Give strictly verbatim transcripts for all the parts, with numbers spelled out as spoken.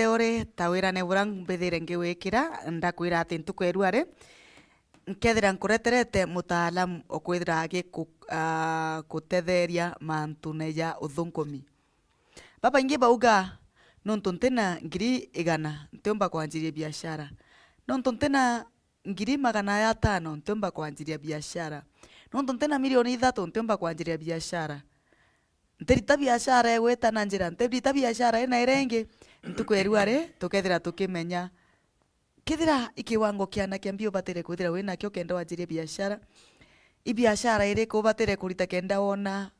Uri ta wirane buria mbithire ngiwikira, ndakwira ati ntuku ya irua ri, nkethira nkureterete mutaalamu ukwithira agiku-, ah, kutetheria mantune ja uthungumi. Babaingi bauga, "Nontu ntina ngiri igana, ntiumba kwanjiria biashara. Nontu ntina ngiri magana atano, ntiumba kwanjiria biashara. Nontu ntina milioni ithatu, ntiumba kwanjiria biashara. Ntirita biashara igwita na njira, ntirita biashara ina iria ingi." Ntuku ya irua ri, tukethira tukimenya kethira i kiwango kiana kia mbia ubatire kwithira winakio kenda wanjirie biashara. I biashara iriku ubatire kurita kenda wona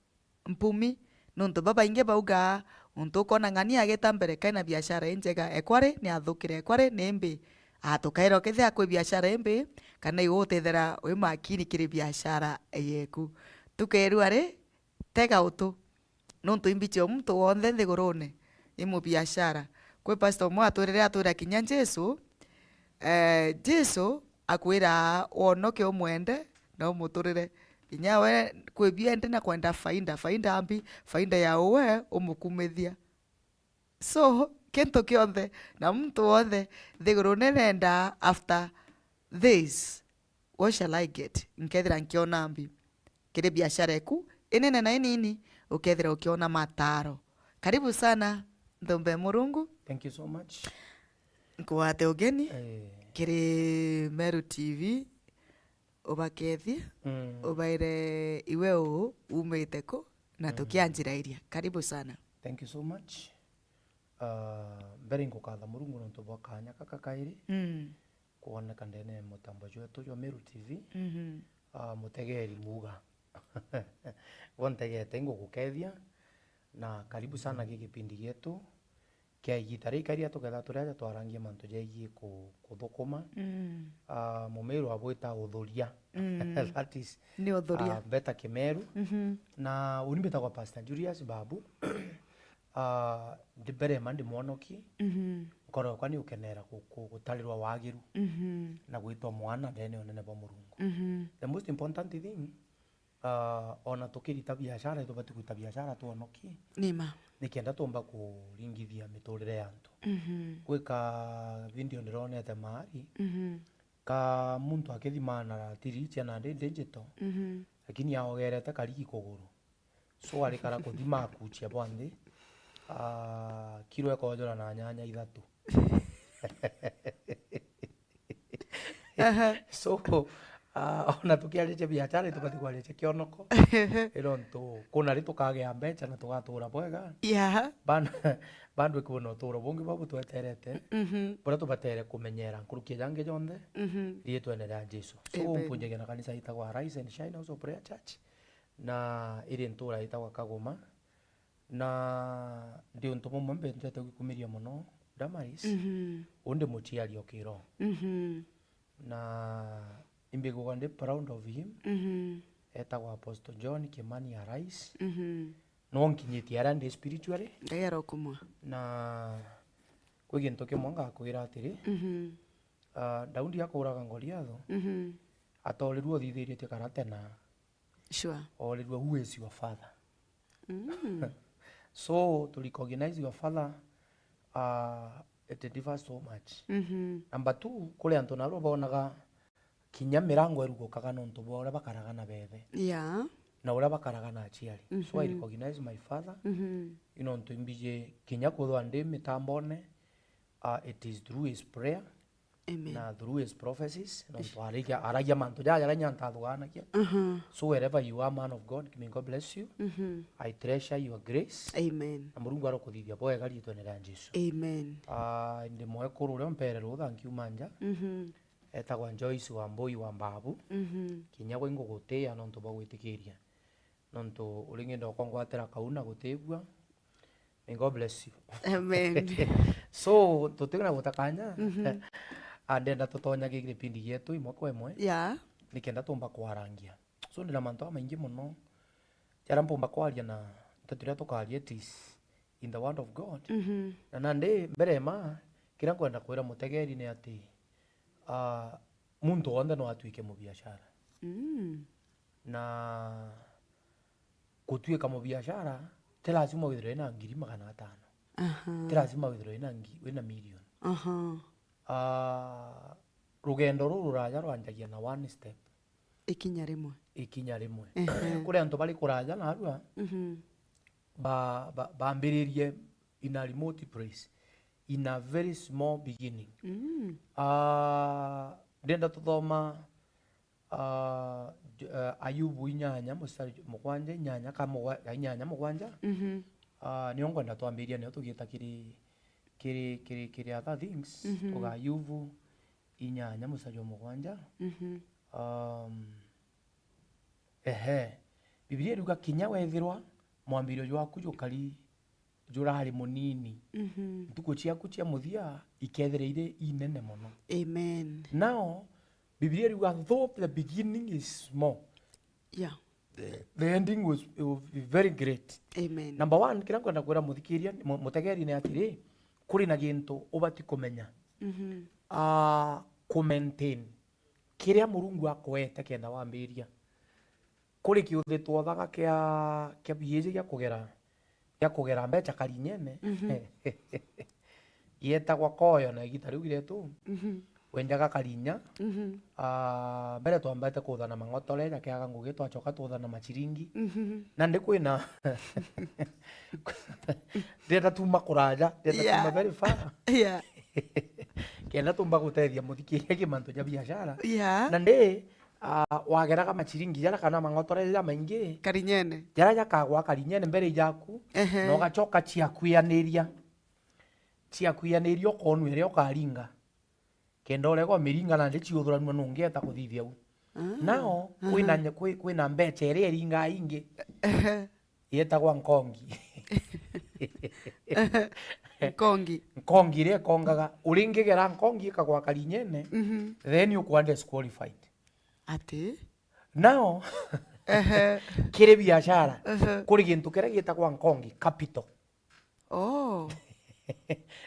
mpumi? Nontu babaingi bauga, muntu ukona ng'ani agita mbere kaina biashara injega, ekwari ni athukire, ekwari ni mbi. Atukaira ukethia kwi biashara imbi, kana iwe utethera wi makini kiri biashara yeku. Ntuku ya irua ri, tega utu, nontu imbichi o muntu wonthe nthigurune i mubiashara. Kwi pastor umwe atwirire atwira kinya Jesu, eh, Jesu akwira wonoke umwende na umuturire. Kinya we kwi biendi na kwenda faida, faida mbi, faida ya uwe umukumithia. So, kintu kionthe na muntu wonthe nthigurune nenda after this, what shall I get? Nkethira nkiona mbi kiri biashara eku inene na inini, ukethira ukiona mataro. Karibu sana, nthumbe Murungu. Thank you so much. Nkuwate ugeni Eh. kiri Meru T V, ubakethie, Mm. ubaire iwe uu umite ku, na Mm. tukianjirairia. Karibu sana. Thank you so much. Ah, mbere nkukatha Murungu nontu bwa kanya kaka kairi Mm. kwoneka ndene ya mutambo jwetu jwa Meru T V. Mhm. Ah, mutegeri muga. Wontegete ngugukethia, na karibu sana gi kipindi gietu kia igita rikaria tuketha turi aja twarangia mantu jegie ku-, kuthukuma. Mm. Ah, mumiru abwita uthuria. Mm. That is, Ni uthuria. Ah, mbeta Kimeru. Mhm. Na uni mbitagwa Pastor Julius Babu. Ah, ndi mbere ma ndi mwonoki. Mhm. Nkoro yakwa ni ukenera ku-, ku-, gutarirwa wagiru Mhm. na gwitwa mwana ndene unene bwa Murungu. Mhm. The most important thing, ah, ona tukirita biashara, itubati kwita biashara twonoki. Nima. Nikenda tuumba kuringithia miturire ya antu. Mhm. Gwika video ndironete mahali, Mhm. ka muntu akithimana na tirichia na ndi digital, Mhm. lakini aogerete karigi kuguru. So arikara kuthima akuchia bwa nthi, ah, kiro ekojora na nyanya ithatu. Aha. So, ah, ona tukiaritie biashara, itubati kwaritie kionoko. Ino ntu, kuna ri tukagea mbecha na tugatura bwega. Yeah. Ban-, bandu ikwona uturo bungi babu tweterete, Mhm. buria tubatere kumenyera nkuruki ya jangi jonthe, Mhm. riitwene ria Jesu. So, Amen. Mpunjagia na kanisa itagwa Rise and Shine House of Prayer Church, na iri ntura itagwa Kagoma, na ndi untu bumwe mbendete gwikumiria mono Damaris, Mhm. undi muciari o kiroho. Mhm. Na imbigagwa ndi proud of him. Mhm. Etagwa Apostle John Kimani Arais. Mhm. No nkinyitie aria ndi spiritually. Ngai arokumwa. Na kwi gintu kimwe ngakwira atiri, Mhm. ah, Daudi akuuraga Goliathu, Mhm. atoorirue uthithirie ti karate na Sure. Oorirue, "Who is your father?" Mm. So, to recognize your father, uh, it differs so much. Mhm. Number two, kuri antu narua bonaga kinya mirango irugukaga nontu bwa uria bakaraga na beethe. Yeah. Na uria bakaraga na aciari. So, I Mhm. recognize my father. Mhm. Ino ntu imbiji kinya kwithwa ndi mitambone, uh, it is through his prayer. Amen. Na through his prophecies, nontu aragia, aragia mantu jaja jaria inya ntathuganagia. Mhm. So wherever you are, man of God, may God bless you. Mhm. I treasure your grace. Amen. Na Murungu arokuthithia bwega riitwene ria Jesu. Amen. Ah, ndi mwekuru uria ompere rutha nkiuma nja. Mhm. Etagwa Joyce Wambui wa Mbabu. Mhm. Kinya gwe ingugutia nontu bwa gwitikiria. Nontu uring'enda ukongwatira kau na gutigua. May God bless you. Amen. So, tutigana gutakanya. Mhm. Ah, ndenda tutonyage gipindi gietu imwe kwa imwe. Yeah. Nikenda tumba kwarangia. So, ndina mantu amaingi muno jaria mpumba kwaria na nteto iria tukaria, it is in the word of God. Mhm. Na nandi mbere ma, kiria nkwenda kwira mutegeri ni ati, ah, muntu wonthe no atwike mubiashara. Mm. Na gutuika mubiashara, ti lazima withirwe na ngiri magana atano. Aha. Ti lazima withirwe wina ngi-, wina million. Aha. Ah, rugendo ruru ruraja rwanjagia na one step. Ikinya rimwe. Ikinya rimwe. Ehe. Kuri antu bari kuraja narua, Mhm. ba-, ba-, bambiririe in a remote place, in a very small beginning. Mm. Ah, ndenda tuthoma, ah, J-, ah, Ayubu inyanya, mustari mugwanja, inyanya ka mugwa-, ka inyanya mugwanja. Mhm. Ah, nio ngwenda twambiria nio tugiita kiri, kiri, kiri, kiri other things. Mhm. Tuga Ayubu inyanya, mustari wa mugwanja. Mhm. Um, ehe. Bibilia iriuga, "Kinya wethirwa mwambirio jwaku jukari jurari munini, Mhm. ntuku ciaku cia muthia ikethira iri inene mono." Amen. Now, Bibilia iriuga, "Though the beginning is small, Yeah. the, the ending was, will be very great." Amen. Number one, kiria nkwenda kwira muthikiria, mu-, mutegeri ni atiri, kuri na gintu ubati kumenya. Mhm. Ah, ku maintain kiria Murungu akuete kenda wambiria. Kuri kiuthi twothaga kia, kia biiji gia kugera, gia kugera mbeca karinyene. Mhm. Yetagwa koyo na igita riu giretu. Mhm. Wenjaga karinya. Mhm. Ah, mbere twambete kuthana mang'otore, jakiaga ngugi, twacoka tuthana machiringi. Mhm. Na ndi kwina, ndenda tuma kuraja, ndenda Yeah. tuma very far. Yeah. Kenda tumba gutethia muthikiria ki mantu ja biashara. Yeah. Na ndi, ah, wageraga machiringi jara kana mang'otore ja maingi. Karinyene. Jara jakagwa karinyene mbere jaku, Ehe. na ugacoka ciakwianiria. Ciakwianiria ukonwa iria ukaringa. Kenda urega umiringa nandi ciuthuranua nungi eta kuthithia u. Ah. Nao, Aha. kwina nye-, kwi-, kwina mbeca iria iringaa ingi. Ehe. Yetagwa nkongi. Nkongi. Nkongi iria ikongaga, uringigera nkongi ikagwa karinyene, Mhm. then you are disqualified. Ati? Now, Ehe. kiri biashara, Ehe. kuri gintu kiria gitagwa nkongi, capital. Oh.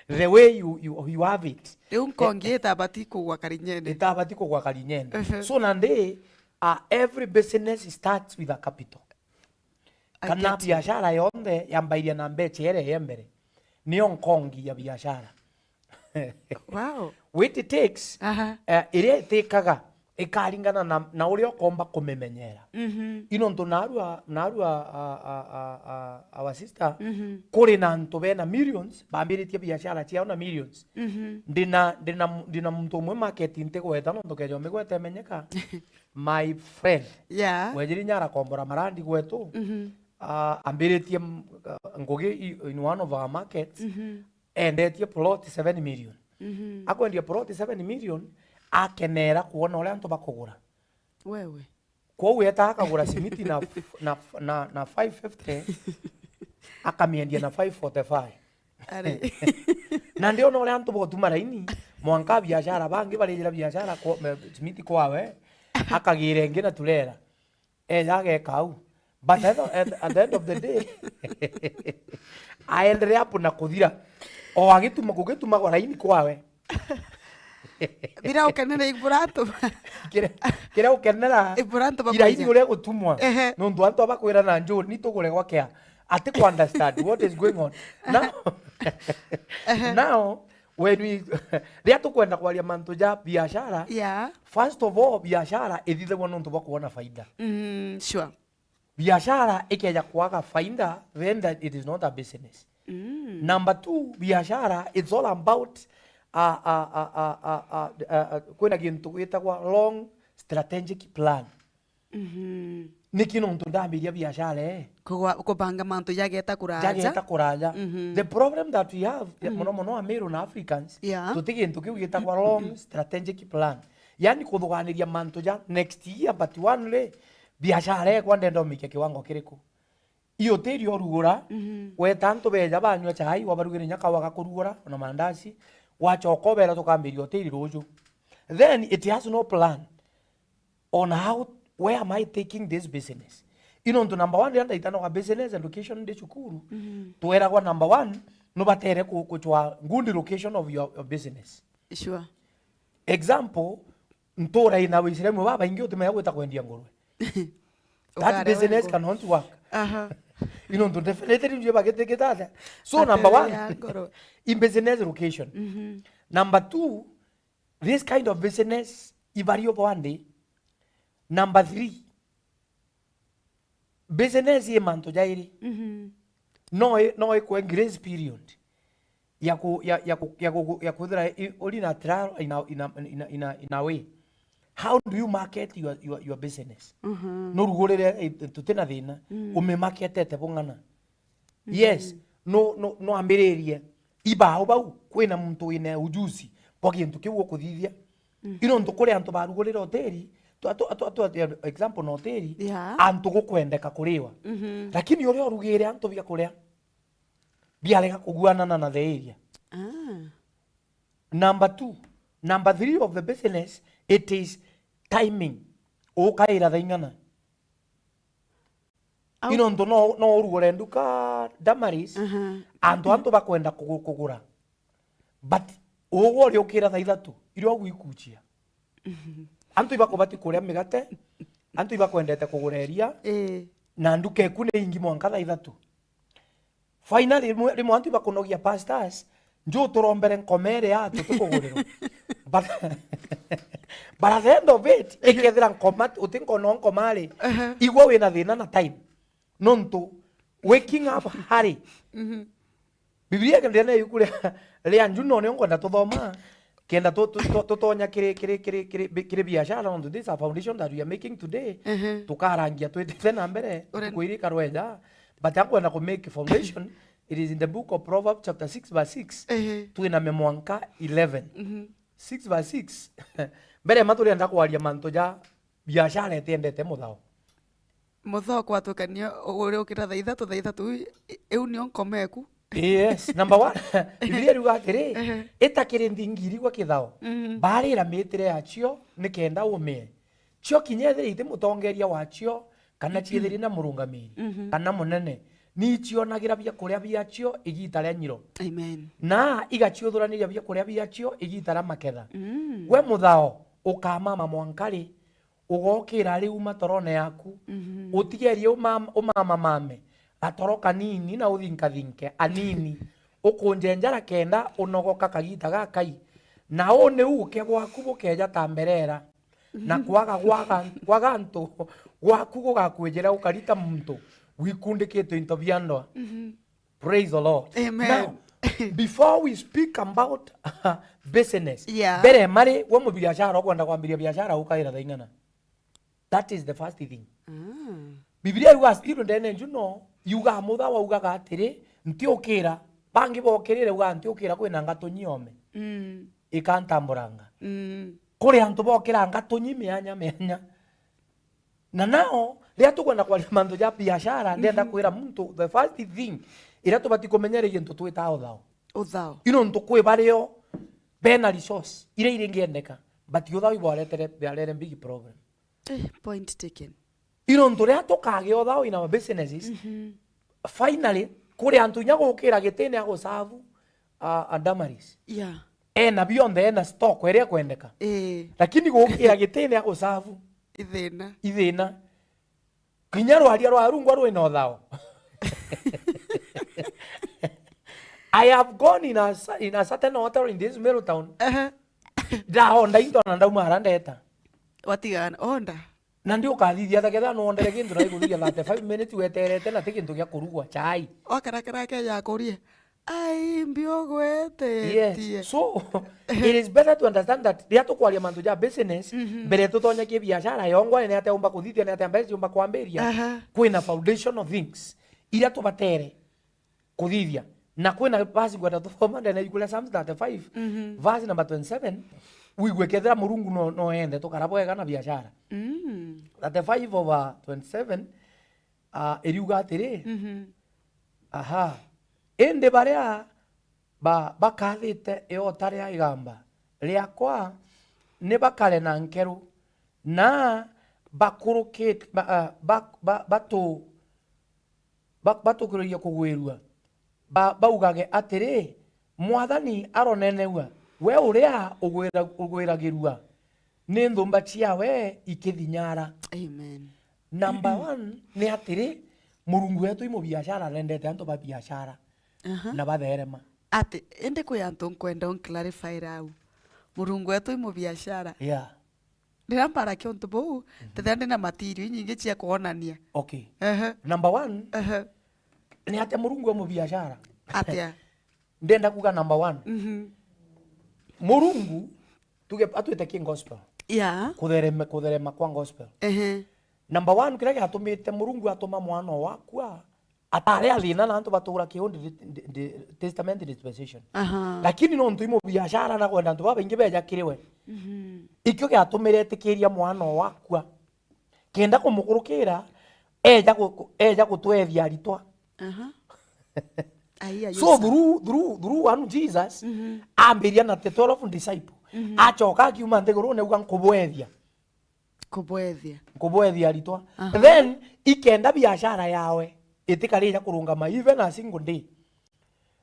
The way you, you, you have it. Riu nkongi itabati kugwa karinyene. Itabati kugwa karinyene. Ehe. So nandi, uh, every business starts with a capital. I Kana get you. biashara yonthe yambairia na mbeca iria ya mbere. Niyo nkongi ya biashara. Wow. Weight it takes, Aha. eh, iria itikaga ikaringana na, na uria ukomba kumimenyera. Mhm. Ino ntu narua, narua, a, a, a, a, our sister, Mhm. kuri na antu bena millions, bambiritie biashara ciao na millions. Mhm. Ndina, ndina, ndina muntu umwe market ntigweta nontu keja umigweta imenyeka. My friend. Yeah. Wejiri inya arakombora marandi gwetu. Mhm. Ah, ambiritie m-, ah, ngugi i-, in one of our markets. Mhm. Endetie plot seven million. Mhm. Akwendia plot seven million, akenera kuona uria antu bakugura. Wewe. Kwou eta akagura simiti na, na, na, na five fifty, akamiendia na five forty-five. Ari. Na ndiona uria antu botuma raini, mwanka biashara, bangi barijira biashara kwa, me-, simiti kwawe, akagire ingi na turera. Eja ageka au. But at, at, at the end of the day, aendelea hapo na kuthira. O agituma, gugituma gwa raini kwawe. Bira ukenera iburato. Kire, kire ukenera Iburato iraini bakwija. Uria gutumwa. Ehe. Nontu antu abakwira na njuu, ni tugure gwakea. Ati ku understand what is going on. Now, Ehe. now, when we, riria tukwenda kwaria mantu ja biashara, Yeah. first of all, biashara ithithagwa nontu bwa kuona faida. Mm, sure. Biashara ikeja kwaga faida, then that it is not a business. Mm. Number two, biashara, it's all about, uh, uh, uh, uh, uh, uh, uh, uh, kwina gintu gitagwa long strategic plan. Mhm. Niki nontu ndambiria biashara, eh? Kugwa-, kubanga mantu jageta kuraja. Jageta kuraja. Mhm. The problem that we have, Mm. muno muno Ameru na Africans, Yeah. tuti gintu kiu gitagwa long strategic plan. Yani kuthuganiria mantu ja next year, but one day, biashara ekwa ndenda umikia kiwango kiriku? I hoteli urugura, Mhm. weta antu beja banyua chai, wabarugire inya kawa ga kurugura, ona mandazi, wachoka ubera tukambiria hoteli ruju. Then it has no plan on how, where am I taking this business? Ino ntu number one, riria ndaitanaga business education ndi cukuru, Mhm. tweragwa number one, nubatere ku-, kuchwa good location of your, your business. Sure. Example, ntura ina Waislamu babaingi utimenya gwita kwendia ngurwe. That Ukarewa business ngurwe. Cannot work. Aha. You know, to definitely njue bagitikita atia. So, number one, in business location. Number two, this kind of business, ibario bwandi. Number three, business i mantu jairi. No i-, no ikwe grace period ya ku-, ya, ya ku-, ya ku-, ya kwithira i-, uri na trial in a, in a, in a, in a, in a way. How do you market your, your, your business? No rugurire, eh, tutina thina, umimarketete bung'ana. Yes, no, no, no ambiririe. Ibao bau, kwina muntu wina ujuzi bwa gintu kiu ukuthithia. Ino ntu kuri antu barugurire hoteli, tu-, atu-, atu-, atu-, atu-, example na hoteli, antu gukwendeka kuriwa. Lakini uria urugire antu bia kuria, biarega kuguanana na the area. Number two, number three of the business, it is timing. Ukaira thaa ing'ana? Au- Ino ntu no, no urugure nduka Damaris, antu antu bakwenda kugu-, kugura. But ugwe uriukira thaa ithatu, irio gwikuchia. Antu ibakubati kuria migate, antu ibakwendete kugura iria, na nduka eku ni ingi mwanka thaa ithatu. Finally, rimwe, rimwe antu ibakunogia pastors, nju turombere nkoma iria tutikugurirwa. But, but at the end of it, ikethira nkoma, uti nkona nkoma ri, igwe wina thina na time. Nontu waking up early. Biblia ikendera na ibuku ria, ria Juno nio nkwenda tuthoma. Kenda tu-, tu-, tu-, tutonya kiri, kiri, kiri, kiri, bi-, kiri biashara, nontu this is a foundation that we are making today. Tukarangia twitite na mbere, ntuku iri ikarweja. But ankwenda ku make foundation, it is in the book of Proverbs chapter six verse six. Twina me mwanka eleven. Six verse six. Mbere ma turienda kwaria mantu ja biashara itiendete muthao. Muthao kwatukania uriukira thaa ithatu, thaa ithatu i-, iu nio nkoma eku. Yes, number one. Biblia iriuga atiri, ita kiri nthingi irigwa kithao. Barira mitire yacio nikenda umie. Cio kinya ethire iti mutongeria wacio, kana ciithirie na murungamiri, kana munene, ni icionagira biakuria biacio igita ria nyiro. Amen. Na igaciuthuraniria biakuria biacio igita ria maketha. We muthao, ukamama mwanka ri? Ugokira riu matorone yaku. Utigerie umam-, umamamame. Gatoro kanini na uthinkathinke anini. Ukunjenjara kenda unogoka kagita gakai. Na uu niu uke gwaku bukeja ta mberera. Na kwaga gwaga, kwaga antu gwaku gugakwijira ukari ta muntu wikundikitwe into bia ndwa. Praise the Lord. Amen. Now, before we speak about business, mbere mari, we mubiashara ukwenda kwambiria biashara ukaira thaa ing'ana? That is the first thing. Biblia yuga still ndene Juno, yuga mutha waugaga atiri, ntiukira, bangi bokirire uga ntiukira kwina ngatunyi ome. Ikantamburanga. Kuri antu bokiranga tunyi mianya mianya. Na nao, riria tukwenda kwaria mantu ja biashara, ndenda kwira muntu, the first thing iria tubati kumenya ri gintu twita uthao. Uthao. Ino ntu kwi bario bena resource iria iringiendeka, but uthao ibwaretere, biarere big problem. Eh, point taken. Ino ntu riria tukagia uthao in our businesses, finally, kuri antu inya gukira gitine agusavu, a, a Damaris. Yeah. Ena bionthe, ena stock iria kwendeka. Eh. Lakini gukira gitine agusavu. Ithina. Ithina. Kinya rwaria rwa rungwa rwina uthao. I have gone in a cer-, in a certain hotel in this Meru town. Aha. Ndaonda into na ndauma ara ndeta. Watigana, onda. Na ndi ukathithia ta ketha nuondere kintu na iguthithia thirty-five minutes weterete na ti kintu gia kurugwa, chai. Wakarakara ke ya kurie. Ai, mbi ugwetetie. Yes. So, it is better to understand that riria tukwaria mantu ja business, mbere tutonya ki biashara, yongwa ni atia umba kuthithia, ni atia mbeca ciumba kwambiria, kwina foundational things iria tubatere kuthithia. Na kwina verse ngwenda tuthoma ndene ya ibuku ria Psalms thirty-five, verse number twenty-seven, wigue kethira Murungu no, no ende tukara bwega na biashara. Thirty-five over twenty-seven, ah, iriuga atiri, aha, indi baria ba-, bakathite iota ria igamba riakwa ni bakare na nkeru, na bakurukit-, ba-, ah, ba-, ba-, batu-, ba-, batukiririe kugwirua, ba-, baugage atiri, Mwathani aronenegua, we uria ugwira-, ugwiragirua ni nthumba ciawe ikithinyara. Amen. Number one ni atiri, Murungu wetu i mubiashara, nendete antu ba biashara. Aha. Na batherema. Ati, indi kwi antu nkwenda unclarify au. Murungu wetu i mubiashara. Yeah. Riria mbarakia untu buu, mhm, tethira ndi na material inyingi cia kwonania. Okay. Ehe. Number one, ehe, ni atia Murungu e mubiashara? Atia? Ndenda kuga number one. Mhm. Murungu, tuge atwite ki gospel. Yeah. Kuthereme-, kutherema kwa gospel. Ehe. Number one, kiria giatumite Murungu atuma mwana wakua, atari athina na antu batuura kiu ndi-, ndi-, ndi-, testament dispensation. Aha. Lakini nontu i mubiashara na kwenda antu babaingi beja kiri we. Mhm. Ikio giatumire etikiria mwana wakua. Kenda kumukurukira, eja gu-, eja gutwethia aritwa. Aha. Ai, ai, so, through, through, through one Jesus, mhm, ambiria na the twelve disciple. Mhm. Acoka akiuma nthigurune auga, "Nkubwethia." Kubwethia. Nkubwethia aritwa. Aha. Then, ikenda biashara yawe itikarija kurungama even a single day.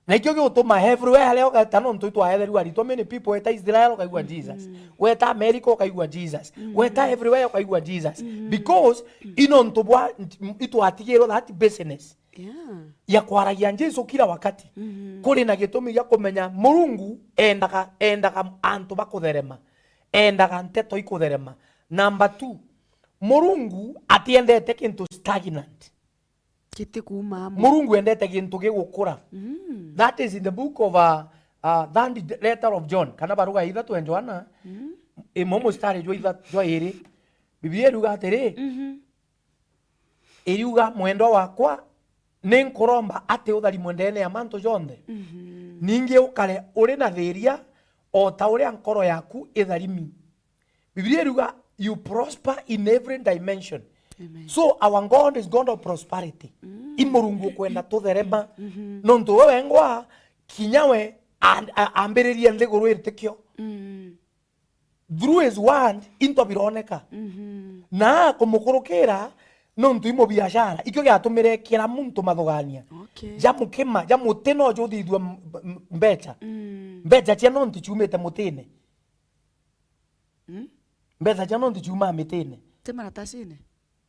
Na ikio giutuma everywhere aria ugeta, nontu itwaetherua aritwa, many people, weta Israel ukaigua, mhm, Jesus. Weta America ukaigua Jesus. Mhm. Weta everywhere ukaigua Jesus. Mhm. Because, mhm, i nontu bwa itwatigirwe that business, yeah, ya kwaragia Jesu kila wakati. Mhm. Kuri na gitumi gia kumenya Murungu endaga, endaga antu bakutherema. Endaga nteto ikutherema. Number two, Murungu atiendete kintu stagnant. Gitikuuma amwe. Murungu endete gintu gigukura. Mm. That is in the book of, uh, uh, third letter of John, kana baruga ya ithatu ya Johana, mm, imwe mustari jwa itha-, jwa iri. Biblia iriuga atiri, mhm, iriuga, "Mwendwa wakwa, ni nkuromba ati utharimwe ndeene ya mantu jonthe. Mhm. Ningi ukare uri na thiria, o ta uria nkoro yaku itharimi." Biblia iriuga, "You prosper in every dimension." Amen. So our God is God of prosperity. Mm. I Murungu ukwenda tutherema. Mhm. Nontu we wengwa, kinya we and-, a-, ambiririe nthiguru iri tikio. Mm. Through his word, into bironeka. Mhm. Na kumukurukira, nontu i mubiashara, ikio giatumire kira muntu mathugania. Okay. Ja mukima, ja muti no juthithua m-, m-, mbecha. Mm. Mbecha cia nontu ciumite mutine. Mm? Mbeca cia nontu ciumaa mitine. Ti maratasine?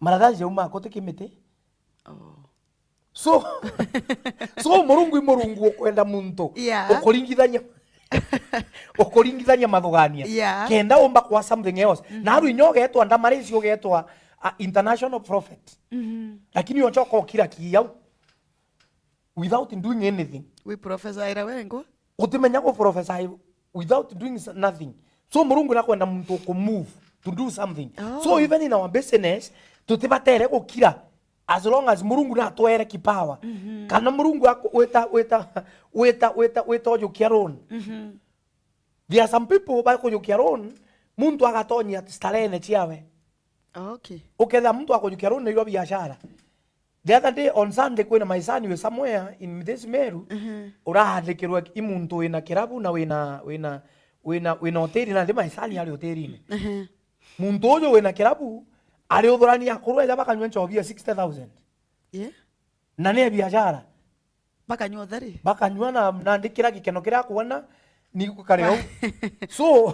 Marataci jaumaa ku ti kimiti. Oh. So, so Murungu i Murungu ukwenda muntu. Yeah. Ukuringithania, ukuringithania mathugania. Yeah. Kenda umba kwa something else. Mhm. Na aru inya ugetwa Ndamarici, ugetwa, uh, international prophet. Mhm. Lakini ucoka ukira kiau without doing anything. Wi professor ira wengwa? Utimenya ku prophesy without doing s-, nothing. So Murungu nakwenda muntu ku move to do something. Oh. So even in our business, tutibatere gukira as long as Murungu natwere kipawa. Mhm. Kana Murungu aku-, wita, wita, wita, wita, wita ujukia loan. Mhm. There are some people bakujukia loan, muntu agatonyia starene ciawe. Okay. Ukethira muntu akujukia loan nairwa biashara. The other day on Sunday, kwina my son was somewhere in this Meru, mhm, uraandikirwe i muntu wina kirabu na wina, wina, wina, wina hoteli, na ndi my son ari hotelini. Mhm. Muntu uju wina kirabu, ari uthurania akuru eja bakanyua nchobi ya sixty thousand. Yeah. Na ni biashara. Bakanyua utheri? Bakanyua na, na ndi kira gikeno kiria akwona, ni gukare au. So,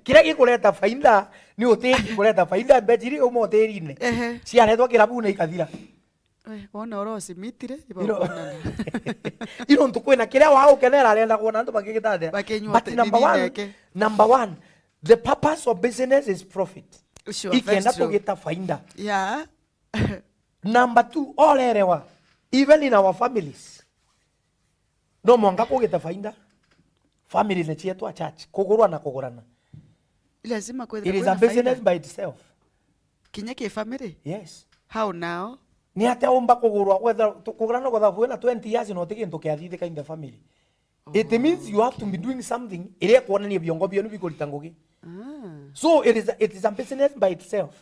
kiria gikureta faida, ni hoteli ikureta faida, mbeca iria uma hotelini. Ehe. Ciaretwa kirabune ikathira. We, wona oro simitire, iba iro-, ukonana. Iro ntu kwina kiria wa ukenera arenda kwona antu bagigitathia. Bakinyua. But te-, number nini one, neke? Number one, the purpose of business is profit. Sure, very true. Ikenda tugita faida. Yeah. Number two, orerewa, even in our families, no mwanka kugite faida. Family ni cietwa church, kugurwa na kugurana. Lazima kwithirwa kwina faida. It is a business by itself. Kinya ki family? Yes. How now? Ni atia umba kugurwa, whether tu-, kugurana kwethirwa kwina twenty years na uti gintu kiathithika in the family? It means you have to be doing something iria ikwonania biongo bienu bikurita ngugi. Ah. So it is a, it is a business by itself.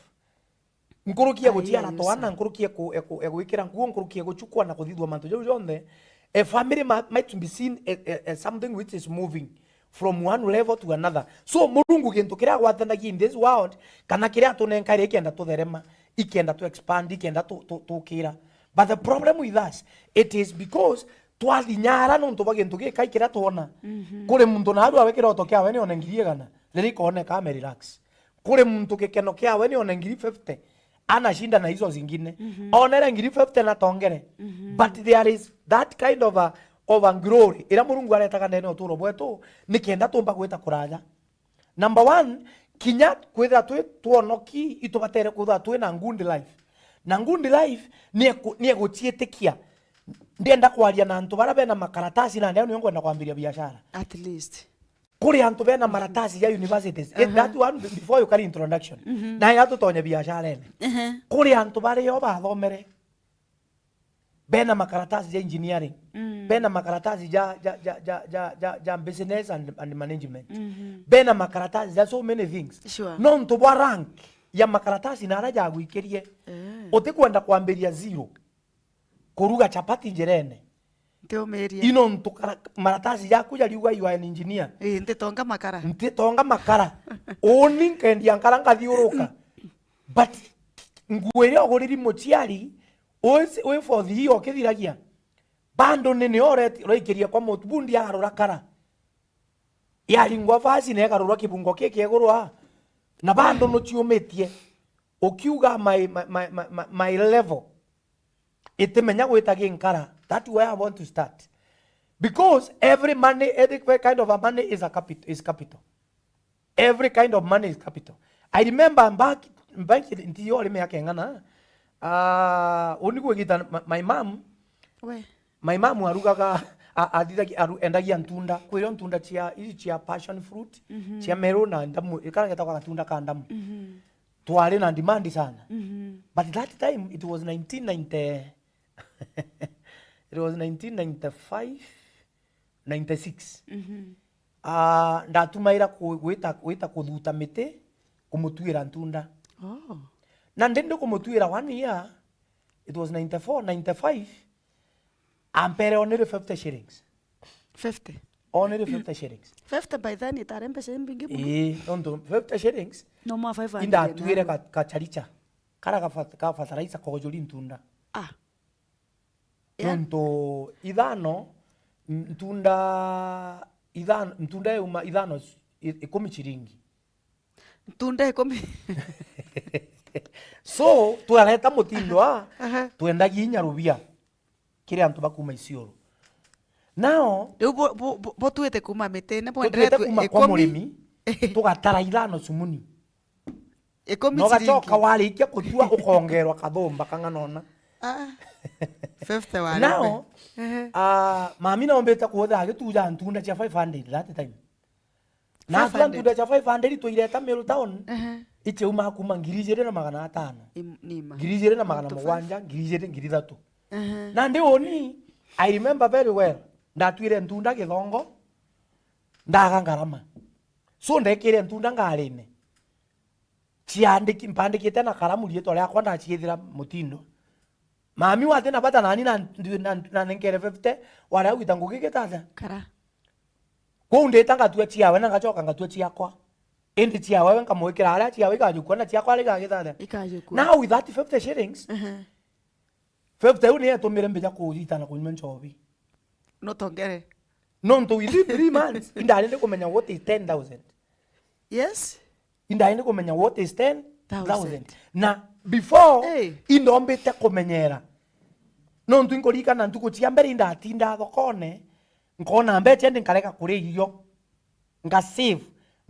Nkuruki ya guciara twana, nkuruki ya ku-, ya ku-, ya gwikira nguo, nkuruki ya gucukwa na kuthithua mantu jau jonthe. A family ma-, might be seen a, a, as something which is moving from one level to another. So, Murungu gintu kiria agwatanagia in this world, kana kiria atunenkaire ikenda tutherema, ikenda tu expand, ikenda tu-, tu-, tukira. But the problem with us, it is because twathinyara nontu bwa gintu gikai kiria twona. Mhm. Kuri muntu naarua we kiroto kiawe ni one ngiri igana, riria ikoneka ame relax. Kuri muntu gikeno kiawe ni one ngiri fifty, anashinda na hizo zingine. Mhm. Onere ngiri fifty na tongere. Mhm. But there is that kind of a, of a glory iria Murungu aretaga ndene ya uturo bwetu, nikenda tumba gwita kuraja. Number one, kinya kwithira twi twonoki, itubatere kwithira twi na good life. Na good life ni eku-, ni eguciitikia. Ndienda kwaria na antu baria bena makaratasi, na leo nio ngwenda kwambiria biashara. At least. Kuri antu bena maratasi ya universities. Eh, aha, that one before you carry introduction. Mhm. Na ya tutonye biasharene. Ehe. Kuri antu bario bathomere. Bena makaratasi ja engineering. Mm. Bena makaratasi ja, ja, ja business and, and management. Mhm. Bena makaratasi ja so many things. Sure. Nontu bwa rank ya makaratasi na aria jagwikirie. Eh. Utikwenda kwambiria zero. Kuruga chapati njirene. Ntiumirie. Ino ntu kara-, maratasi jaku jariuga you are an engineer. Ii, ntitonga makara. Ntitonga makara. Uni nkendia nkara nkathiuruka. But nguo iria uguriri muciari, wi, wi forth hii ukithiragia. Bado ni nio ureti-, uraikiria kwa mutu, bundi arura kara. Yaringwa vasi na ikarurwa kibungo kikiegurwa. Na bado nuciumitie. Ukiuga my, my, my, my, my, my level. Itimenya gwita ginkara. That's where I want to start. Because every money, every kind of a money is a capital, is capital. Every kind of money is capital. I remember back, back in the year, miaka ing'ana, ah, uni gwigita, my, my mom, we, my mom arugaga, a-, athithagia, aru-, endagia ntunda. Kwirio ntunda cia, ici cia passion fruit, mhm, cia meru na ndamu, ikara getagwa gatunda ka ndamu. Mhm. Twari na demand sana. Mhm. But that time it was nineteen ninety, it was nineteen ninety-five, ninety-six. Mhm. Ah, ndatumaira ku-, gwita, gwita kuthuta miti, kumutuira ntunda. Oh. Na ndi, ndi kumutuira one year, it was ninety-four, ninety-five, ampere only fifty shillings. Fifty? Only fifty shillings. Fifty by then itari mbeca imbingi muno. Ii, nontu fifty shillings, no mwa five hundred indatuire nawe. Ka, ka charicha. Kara ka fat-, ka fertilizer kojuri ntunda. Ah. Yeah. Nontu ithano, ntunda ithano, ntunda yuma ithano i-, ikumi chiringi. Ntunda ikumi. So, twareta mutindo a, aha, twendagia inya rubia kiri antu bakuma Isiolo. Now, riu bo, bo, bo, bo twite kuma mitine, tutuite bwendere kuma kwa ikumi. Murimi, tugatara ithano sumuni. Ikumi. Na ugacoka chiringi. Warikia kutua ukongerwa kathumba kang'ana ona. Ah. Fifty wari. Now, ehe, ah, mami na ombite kuthira agituja ntunda cia five hundred that time. Na atua, five hundred, ntunda cia five hundred twaireta Meru town, ehe, ichiuma kuma ngiri ijiri na magana atano. Im-, nima. Ngiri ijiri na magana mugwanja, ngiri ijiri, ngiri ithatu. Ehe. Na ndi uni, I remember very well, ndatuire ntunda Githongo, ndaga ngarama. So ndekire ntunda ngarine. Ciandiki-, mpandikite na karamu riitwa riakwa, ndaciithira mutindo. Mami wati na bata nani na, na, na nenkere fifty, wari agwita ngugi gitata. Kara. Kwou ndita ngatua ciawe na ngacoka ngatua ciakwa. Indi ciawe nkamwikira aria ciawe ikajukua na ciakwa aria igagitata. Ikajukua. Now with that fifty shillings, ehe, fifty iu niyo yatumire mbija kujita na kunyua nchobi. Notongere. Nontu within three months, indari ndi kumenya what is ten thousand. Yes. Indari ndi kumenya what is ten thousand. Thousand. Na before, hey, indombite kumenyera. Nontu inkuririkana ntuku cia mbere indatinda thokone, nkona mbecha indi nkarega kuria irio. Nga save,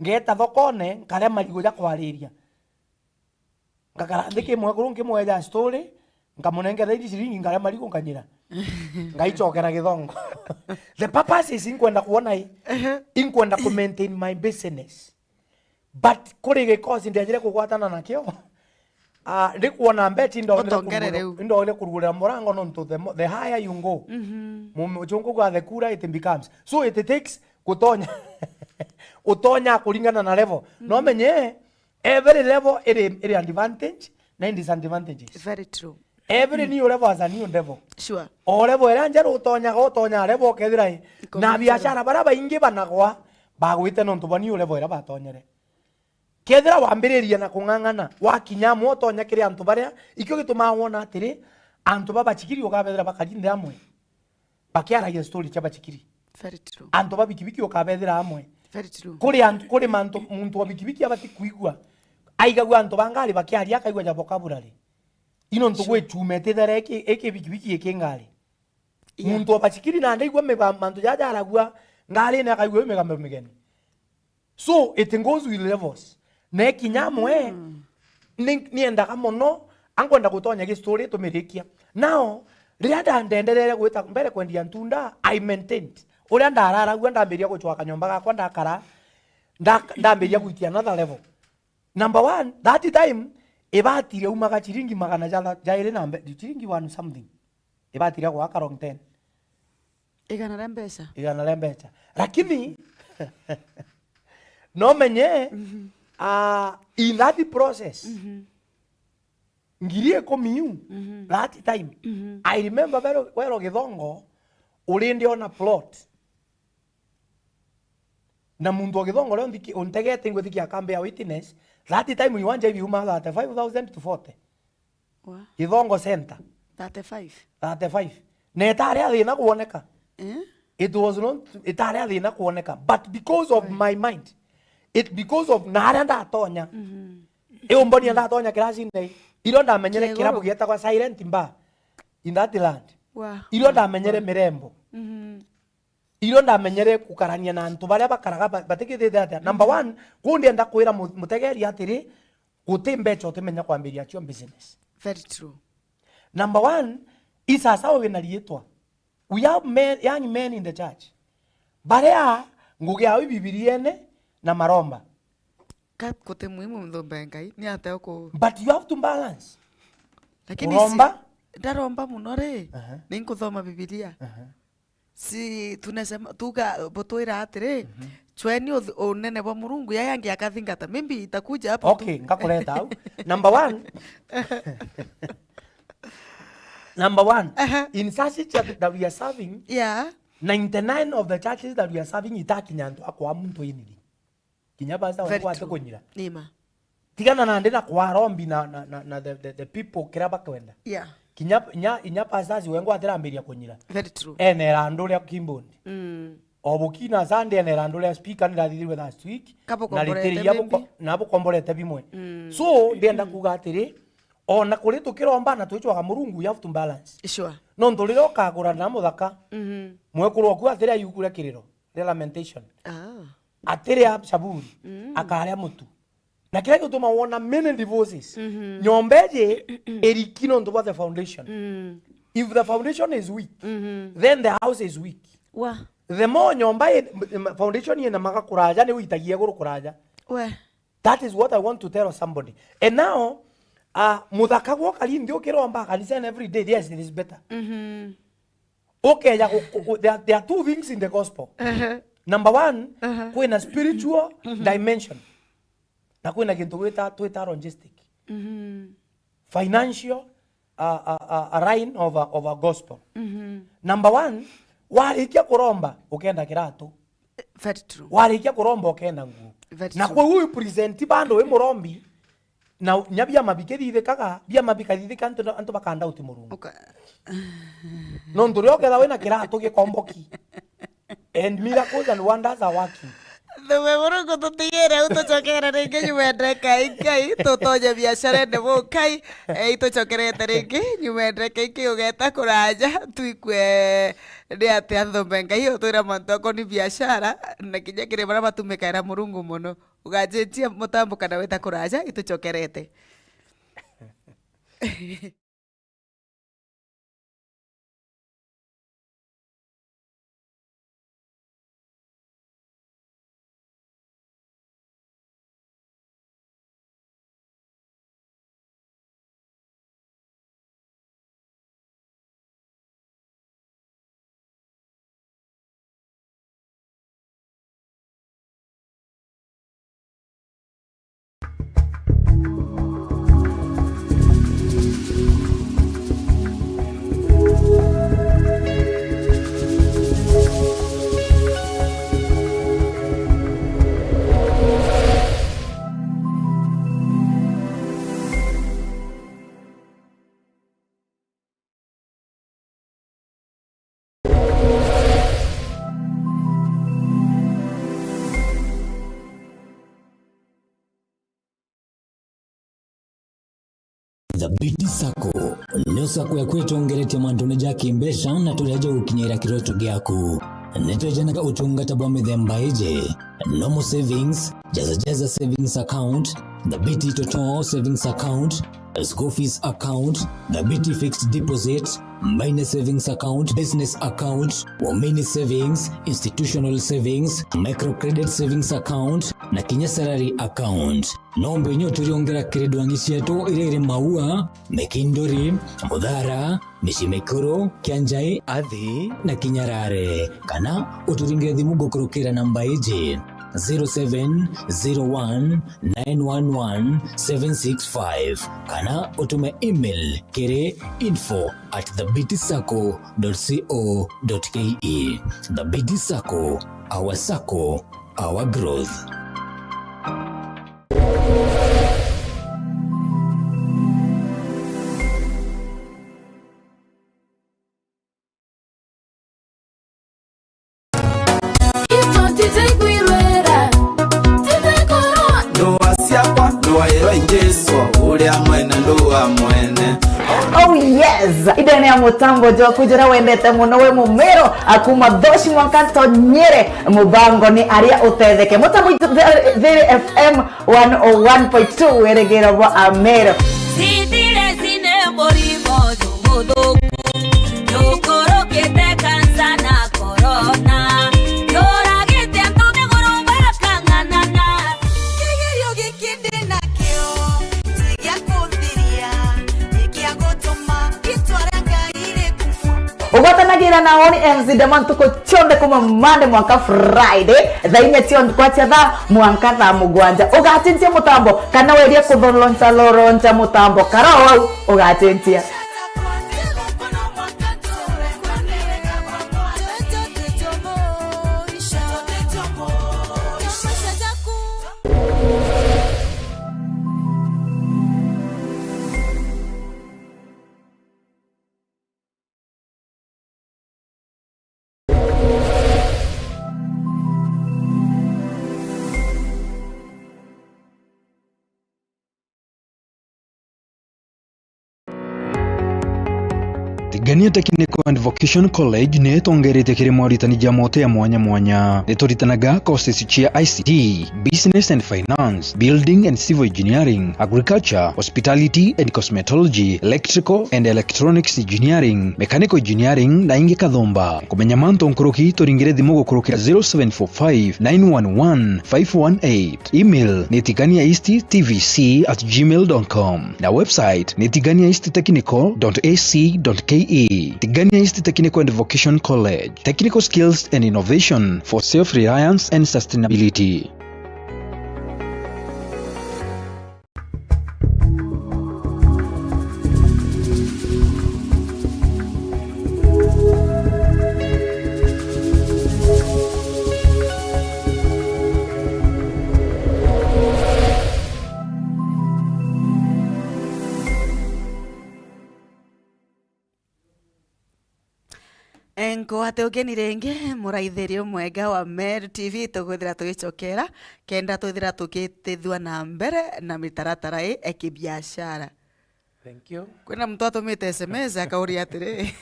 ngeeta thokone, nkaria marigu ja kwariria. Ngakara nthi ki mwekuru nkimweja story, nkamunengera indi ciringi, nkaria marigu nkanyira. Ngaicokera Githongo. The purpose is inkwenda kuona i, ehe, inkwenda ku maintain my business. But kuri gikosi ndejire kugwatana nakio, ah, ndi kuona mbecha indogire, utongerere kurugura, u, indogire kurugurira murango nontu the mo-, the higher you go. Mhm. Mume, uchungu kwa the cooler it becomes. So it takes gutonya, utonya kuringana na level. Mhm. No menye, every level iri, iri advantage na i disadvantages. Very true. Every new level has a new devil. Sure. O level iria njeru utonyaga, utonyaga level ukethira i. Na biashara baria baingi banagwa, bagwite nontu bwa new level iria batonyere. Kethira wambiriria na kung'ang'ana, wakinya amwe utonya kiri antu baria, ikio gitumaa wona atiri, antu ba bachikiri ukabethira bakari nthi amwe. Bakiaragia story cia bachikiri. Very true. Antu ba bikibiki ukabethira amwe. Very true. Kuri antu, kuri mantu, muntu wa bikibiki abati kuigua. Aigagua antu ba ngari bakiaria, akaigua ja vocabulary. Ino ntu Sure. gwi chuma itithere iki, iki bikibiki iki ngari. Yeah. Muntu obachikiri na ndaigua miga-, mantu jaja aragua ngarine akaigua migambo migeni. So, it goes with levels. Na ikinya amwe, Mm. ni, niendaga mono, ankwenda gutonya gi story tumirikia. Now, riria nda-, ndenderere gwita mbere kwendia ntunda, I maintained. Uria ndararagua ndambiria guchwa kanyomba gakwa ndakara, nda-, ndambiria gwitia another level. Number one, that time, ibati riaumaga chiringi magana ja, jairi na mbe-, chiringi one something. Ibati ria gwaka long ten. Igana ria mbeca. Igana ria mbeca. Lakini, no menye, Mhm. ah, in that process, Mhm. ngiri ikumi iu, Mhm. that time, Mhm. I remember wero, wero Githongo, urindi ona plot. Na muntu wa Githongo rio nthiki-, untegete ingwe thiki akambia witness, that time iwanja ibiuma thirty-five thousand to forty. Wa? Githongo Center. Thirty-five. Thirty-five. Na itari a thina kuoneka. Eh? It was not, itari a thina kuoneka. But because of Right. my mind, it, because of na aria ndatonya, Mhm. iumbonia ndatonya kiracine, irio ndamenyere Kiegoro. kirabu gietagwa Silent Bar in that land. Wa? Irio Wa? ndamenyere Wa? mirembo. Mhm. Irio ndamenyere gukarania na antu baria bakaraga ba-, batikithite atia. Number Mhm. one, kuu ndienda kwira mu-, mutegeri atiri, guti mbeca utimenya kwambiria cio business. Very true. Number one, i sasawa wina riitwa. We have men, young men in the church. Baria ngugi yao i Bibiriene na maromba. Ka guti muhimu nthumbe Ngai, ni atia uku- But you have to balance. Lakini Kuromba? si, ndaromba muno ri, Aha. ni nkuthoma Bibilia. Aha. Si tunasema, tuga, butwira atiri, Mhm. chweni uth-, unene bwa Murungu, yaya angi akathingata. Maybe itakuja hapo tu. Okay, ngakureta au. Number one. Number one, Aha. in such church that we are serving, Yeah. ninety-nine of the churches that we are serving itakinya antu akwa muntu iniri. Kinya pastor Very wengwa ati true. kunyira. Nima. Tigana nandi na kwa rombi na, na, na, na the, the, the people kiria bakwenda. Yeah. Kinya, nya, inya pastors wengwa atirambiria kunyira. Very true. Ene randu ria keyboard. Mm. O bukina Sunday ene randu ria speaker nirathithirwe last week. Kabukomborete Na ritiria maybe. buko-, na bukomborete bimwe. Mm. So, ndienda kuga atiri, ona kuri tukiromba na twichwaga Murungu, you have to balance. Sure. Nontu riria ukagurana na muthaka, Mhm. mwekuru waku atiria yuku ria kiriro, ria lamentation. Ah. Atiria Zaburi, Mm. akaria mutu. Na kiria gituma wona many divorces, Mhm. nyomba iji iriki nontu bwa the foundation. Mm. If the foundation is weak, Mhm. then the house is weak. Wa. The more nyomba i-, m-, foundation ina maga kuraja, ni witagia iguru kuraja. We. That is what I want to tell somebody. And now, uh, muthaka gwo kari nthi ukiromba kanisani every day, yes, it is better. Mhm. Ukeja ku-, ku-, ku-, there, there are two things in the gospel. Ehe. Number one, Ehe. kwina spiritual Mhm. dimension. Na kwina gintu gwita, twita logistic. Mhm. Financial, a, a, a, a line of a, of a gospel. Mhm. Number one, warikia kuromba, ukenda kiratu. Very true. Warikia kuromba, ukenda nguo. Very Na true. kwa hiyo present bandu wi murombi, na nya biama bikithithikaga, biama bikathithika antu, antu bakandauti Murungu. Uka- Nontu riria ukethirwa wina kiratu gikomboki, and miracles and wonders are working. Thume Murungu tutigire au, tucokere ringi nyuma ya ndagika inkai, tutonye biacarene bukai, eh, itucokerete ringi nyuma ya ndagika inkai ugeta kuraja, twikue ni atia nthumbe Ngai utwira mantu akoni biacara, na kinya kiri baria batumikaira Murungu mono. Uganjinjia mutambo kana wita kuraja, itucokerete. Thabiti Sacco niyo sacco yaku itongeretie mantune ja kimbeca na turia jagukinyira kiroto giaku. Nitwejanaga utungata bwa mithemba iji: normal savings, Jaza Jaza savings account, Thabiti Toto savings account, school fees account, Thabiti fixed deposit, Mine savings account, business account, Wamini savings, institutional savings, microcredit savings account, na kinya salary account. No mbenye uturiongera kiri ndwangi cietu iria iri Maua, Mikinduri, Muthara, Micii Mikuru, Kianjai, Athi na Kinyarare. Kana uturingire thimu gukurukira namba iji: zero seven zero one nine one one seven six five, kana utume email kiri info at thabiti sacco dot co dot ke. Thabiti Sacco, our sacco, our growth. Into tijaikwirwira, tijaikorwa. Ndua ciakwa, ndua irwa Jesu, uria mwene ndua mwene. Oh yes! Indene ya mutambo jwaku jura wendete muno wi Mumero, akuma Thoshi mwanka Tonyere, mubango ni aria utetheke. Mutambo ithu Thiri F M one oh one point two, wirigiro bwa Amero. Stress ni murimo jumuthuku, jukurukite kansa na corona, juragite antu miguru bakang'ang'ana. Kigerio giki ndi nakio ti gia kuthiria, ni gia gutuma ritwa ria Ngai rikufua. Ugwatanagira na Oni M Z Dema ntuku cionthe kuma Monday mwanka Friday, thaa inya cia kwacia thaa mwanka thaa mugwanja. Ugacenjia mutambo kana weria kutholoncha loroncha mutambo, kara o au ugacenjia. Tigania Technical and Vocation College ni itongeretie kiri moritani ja mote ya mwanya mwanya. Ni turitanaga courses cia I C T, Business and Finance, Building and Civil Engineering, Agriculture, Hospitality and Cosmetology, Electrical and Electronics Engineering, Mechanical Engineering na ingi kathumba. Kumenya mantu nkuruki, turingire thimu gukurukira zero seven four five nine one one five one eight. Email ni tigania east T V C at gmail dot com na website ni tigania east technical dot A C dot K E. Tigania East Technical and Vocation College. Technical skills and innovation for self-reliance and sustainability. Enkwa ati ugeni ringi, muraithiria mwega wa Meru T V, tugwithira tugicokera, kenda twithira tugitithua na mbere na mitaratara ii ya kibiashara. Thank you. Kwina muntu atumite S M S akauria atiri,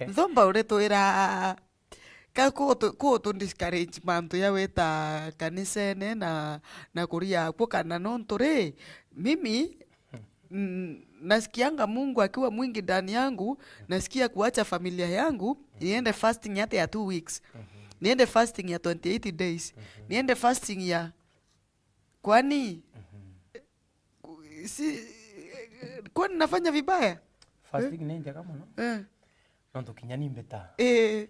"Nthumba uritwira ka kutu, kutu discourage mantu ya wita kanisene na, na kuria akwo kana nontu ri, mimi, mm, nasikianga Mungu akiwa mwingi ndani yangu, nasikia kuacha familia yangu, niende fasting hata ya two weeks. Niende fasting ya twenty-eight days. Niende fasting ya, kwani, ku-, si, kwani nafanya vibaya?" Fasting ni njega muno. Eh. Nontu kinya ni mbeta. Eh.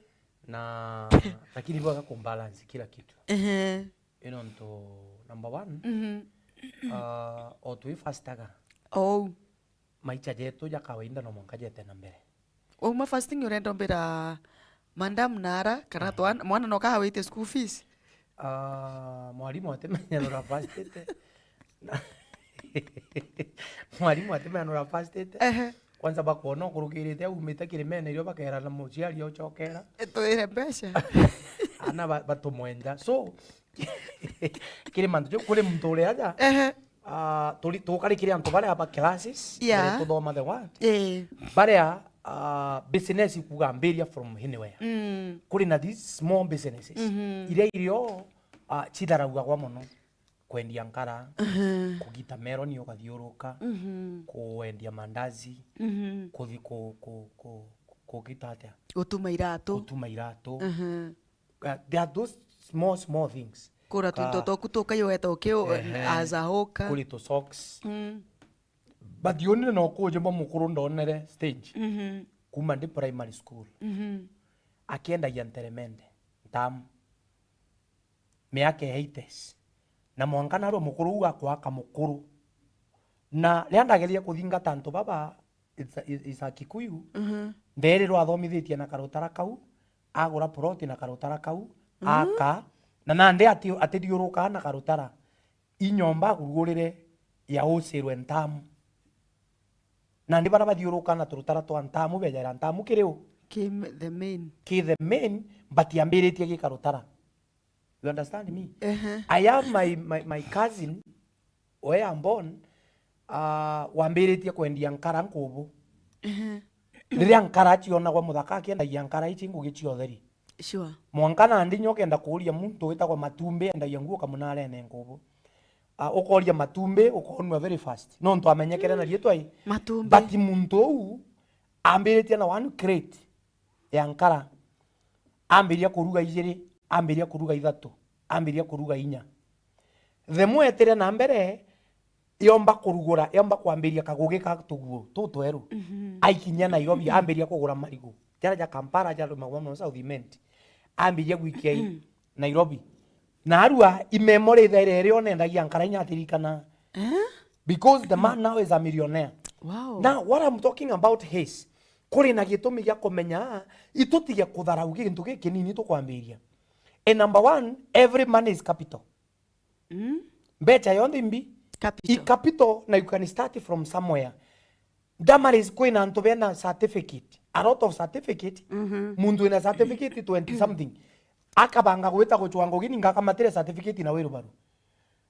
Na, lakini bwaga kumbalance kila kitu. Ehe. Ino ntu number one, ah, o twi fastaga. Oh. Maicha jetu ja kawaida no mwanka jete na mbere. Wauma fasting urenda umbira madam nara, kana twana, mwana no kaha wite school fees? Ah, mwalimu atimenya nura fastite. Na mwalimu atimenya nura fastite. Ehe. Kwanza bakwona ukurukirite au umite kirimene irio bakera na muciari ocokera. E, twire mbeca. Ana ba-, batumwenja. So, kiri mantu jau, kuri muntu uri aja, ehe, ah, turi-, tukarikire antu baria ba classes, Yeah. baria tuthoma the word, Eh. baria, ah, business ikuga ambiria from anywhere. Mm. Kuri na these small businesses, Mhm. iria irio, ah, citharaugagwa mono. Kwendia nkara, Mhm. kugita meroni ugathiuruka, Mhm. kwendia mandazi, Mhm. kuthi-, ku-, ku-, ku-, kugita atia? Gutuma iratu. Gutuma iratu. Mhm. Uh, there are those small, small things. Kura Ka- twinto twaku tukaiweta ukiu Ehe. as a hawker. Kuri tu socks. Mm. But yonire no kuje mwa mukuru ndonere stage. Mhm. Kuma ndi primary school. Mhm. Akiendagia nteremende, ntamu. Miaka eighties. Na mwanka narua mukuru uu akwaka mukuru. Na riria ndageria kuthingata antu baba, it's a, is a Kikuyu, Mhm. ndeerirwa athomithitie na karutara kau, agura plot na karutara kau, Mhm. aka, na nandi ati-, atithiurukaa na karutara. I nyomba agurugurire ya ucirwe ntamu. Nandi baria bathiurukaa na turutara twa ntamu, bejaira ntamu kiri u? Ki m-, the main. Ki the main, but ambiritie gi karutara. You understand me? Ehe. I have my, my, my cousin, where I'm born, uh, wambiritie kwendia nkara nkubu. Ehe. Riria nkara cionagwa muthaka akiendagia nkara ici ngugi cia utheri. Sure. Mwanka nandi nyo kenda kuuria muntu witagwa Matumbi endagia nguo kamunarene nkubu. Uh, ukoria Matumbi ukonua very fast. Nontu amenyekere na riitwa i. Matumbi. But muntu uu ambiritie na one crate ya nkara. Ambiria kuruga ijiri, ambiria kuruga ithatu, ambiria kuruga inya. The more etire na mbere, yomba kurugura, yomba kwambiria kagugi ka tuguo tutweru. Mhm. Aikinyia Nairobi, ambiria kugura marigu. Jara ja Kampala, jara magwa mono South Imenti. Ambiria gwikia i Nairobi. Narua, i memory ithaire iri onendagia nkara inya atirikana. Eh? Because the man now is a millionaire. Wow. Now, what I'm talking about is, kuri na gitumi gia kumenya, itutige kutharau gintu gikinini tukwambiria. And number one, every money is capital. Mm. Mbecha yonthe imbi? Capital. I capital, na you can start from somewhere. Damaris, kwina antu bena certificate, a lot of certificate, Mhm. muntu wina certificate twenty something, akabanga gwita gucwa ngugi, ninga akamatire certificate na wirubaru.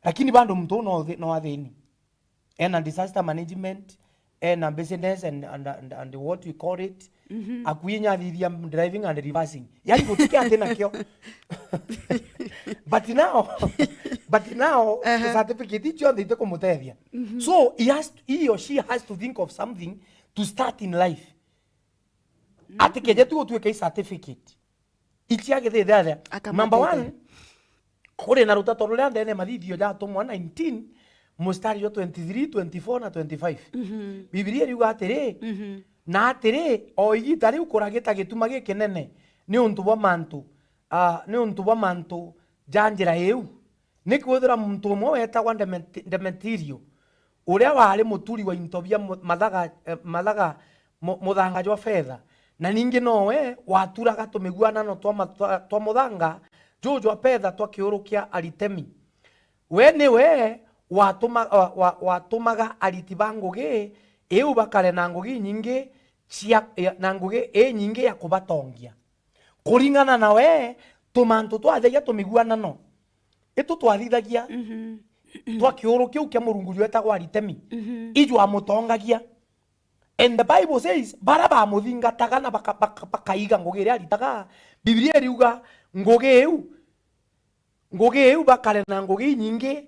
Lakini bado muntu uu no thi-, no athini. Ena disaster management, ena business and, and, and, and what we call it, Mhm. akui inya athithia driving and reversing. Yani gutike ati nakio. But now, but now, Aha. certificate icio nthe itikumutethia. Mhm. So he has to, he or she has to think of something to start in life. Ati keje tu gutuike i certificate. Ici agithithia atia? Number one, kuri na rutato ruria ndene Mathithio jatumwa nineteen, mustari jwa twenty-three, twenty-four na twenty-five. Mhm. Bibilia iriuga atiri, Mhm. na atiri, o igita riu kuragita gituma gikinene, ni untu bwa mantu, ah, ni untu bwa mantu ja njira iu. Nikwithira muntu umwe wetagwa Demeti-, Demetirio, uria wari muturi wa into bia mu-, mathaga, eh, mathaga mu-, muthanga jwa fetha, na ningi nowe waturaga tumiguanano twa ma-, twa, twa muthanga juju jwa fetha twa kiuru kia Aritemi. We niwe watuma-, wa, wa, watumaga ariti ba ngugi iu bakare na ngugi inyingi cia, ya, na ngugi inyingi ya kubatongia. Kuringana na we, tumantu twathagia tumiguanano itu twathithagia Mhm. twa kiuru kiu kia murungu jwetagwa Aritemi, Mhm. iju amutongagia. And the Bible says, bara bamuthingataga na baka-, baka-, bakaiga ngugi iria aritaga, Biblia iriuga, ngugi iu, ngugi iu bakare na ngugi inyingi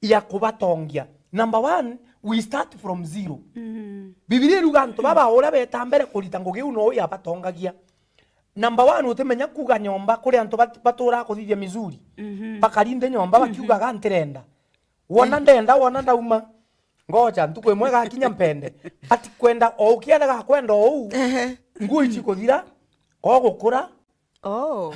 ya kubatongia. Number one, we start from zero. Mm. Biblia iruga antu baba uria beta mbere kurita ngugi iu no yabatongagia. Number one, utimenya kuga nyomba kuri antu bat-, baturaga kuthithia mizuri. Mhm. Bakarinde nyomba bakiugaga, "Ntirenda." Wona ndenda, wona ndauma. Ngoja, ntuku imwe gakinya mpende. But kwenda o ukienda gakwenda o uu, Ehe. nguo ici kuthira, o gukura, Oh.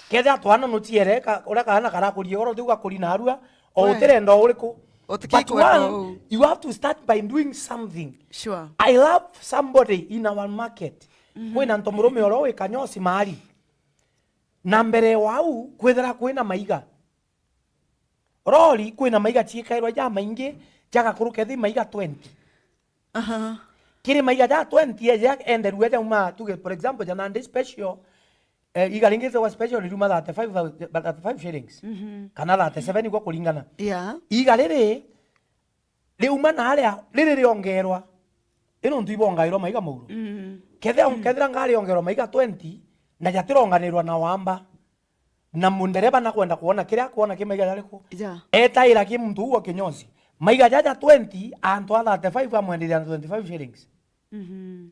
Kethira twana nuciere, ka-, uria kaana karakurie goro, tiu gakuri narua, o We. utirenda o uriku. But Utikikwenda one, uu. you have to start by doing something. Sure. I love somebody in our market. Mhm. Kwina nto murume uria wi Kanyosi mahali. Na mbere wau, kwithira kwina maiga. Rori, kwina maiga ciikairwa jamaingi, jagakuru kethi maiga twenty. Aha. Kiri maiga ja twenty eja enderua jauma, tuge, for example, ja Nandi Special, Eh, iga ringi ritagwa special riuma thirty-five thou-, thirty-five shillings. Mhm. Kana thirty-seven igwa kuringana. Yeah. Iga riri, riuma na aria, riri riongerwa. Ino ntu ibongairwa maiga mauru. Mm. Kethira, mm, kethira ngari yongerwa maiga twenty, na jatironganirwa na wamba. Na mundereba nakwenda kwona kiria akwona ki maiga jariku. Yeah. Etaira ki muntu uu wa kinyozi. Maiga jaja twenty, antu a thirty-five amwenderia na twenty-five shillings. Mhm.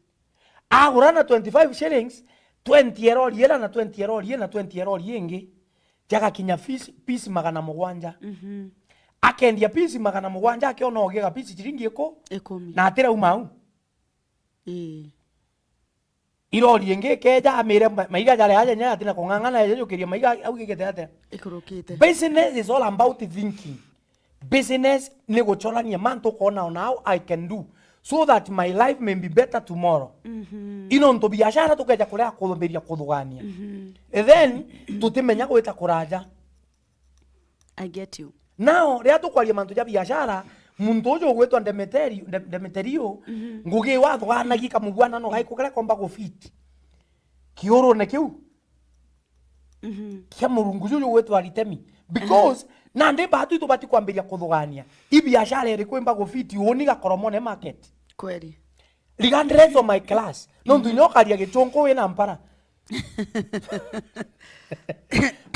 Agura na twenty-five shillings, twenty erori ira na twenty erori ira na twenty erori ingi, jagakinya piece, piece magana mugwanja. Mhm. Akendia piece magana mugwanja, akiona ogiega piece ciringi iku, ikumi. Na atirauma au. Ii. Irori ingi ikeja, amire ma-, maiga jari aja nya atina kung'ang'ana, eje jukiria maiga au gikete atia. Ikurukite. Business is all about thinking. Business ni guchorania mantu ukona on how I can do so that my life may be better tomorrow. Mhm. Ino ntu biashara tukeja kuria kuthumbiria kuthugania. Mhm. And then tutimenya gwita kuraja. I get you. Now, riria tukwaria mantu ja biashara, muntu uju ugwitwa Ndemeteri-, Nde-, Ndemeterio, mhm, ngugi iu athuganagia kamugwanano gaiku karia komba gufit kiurune kiu, mhm, kia murungu juju ugwitwa Aritemi. Because, aha, nandi batu itubati kwambiria kuthugania. I biashara iriku imba gufit uni Gakoromone market? Kweli. Regardless of my class. Nontu, mhm, inya ukaria gichunku wina mpara.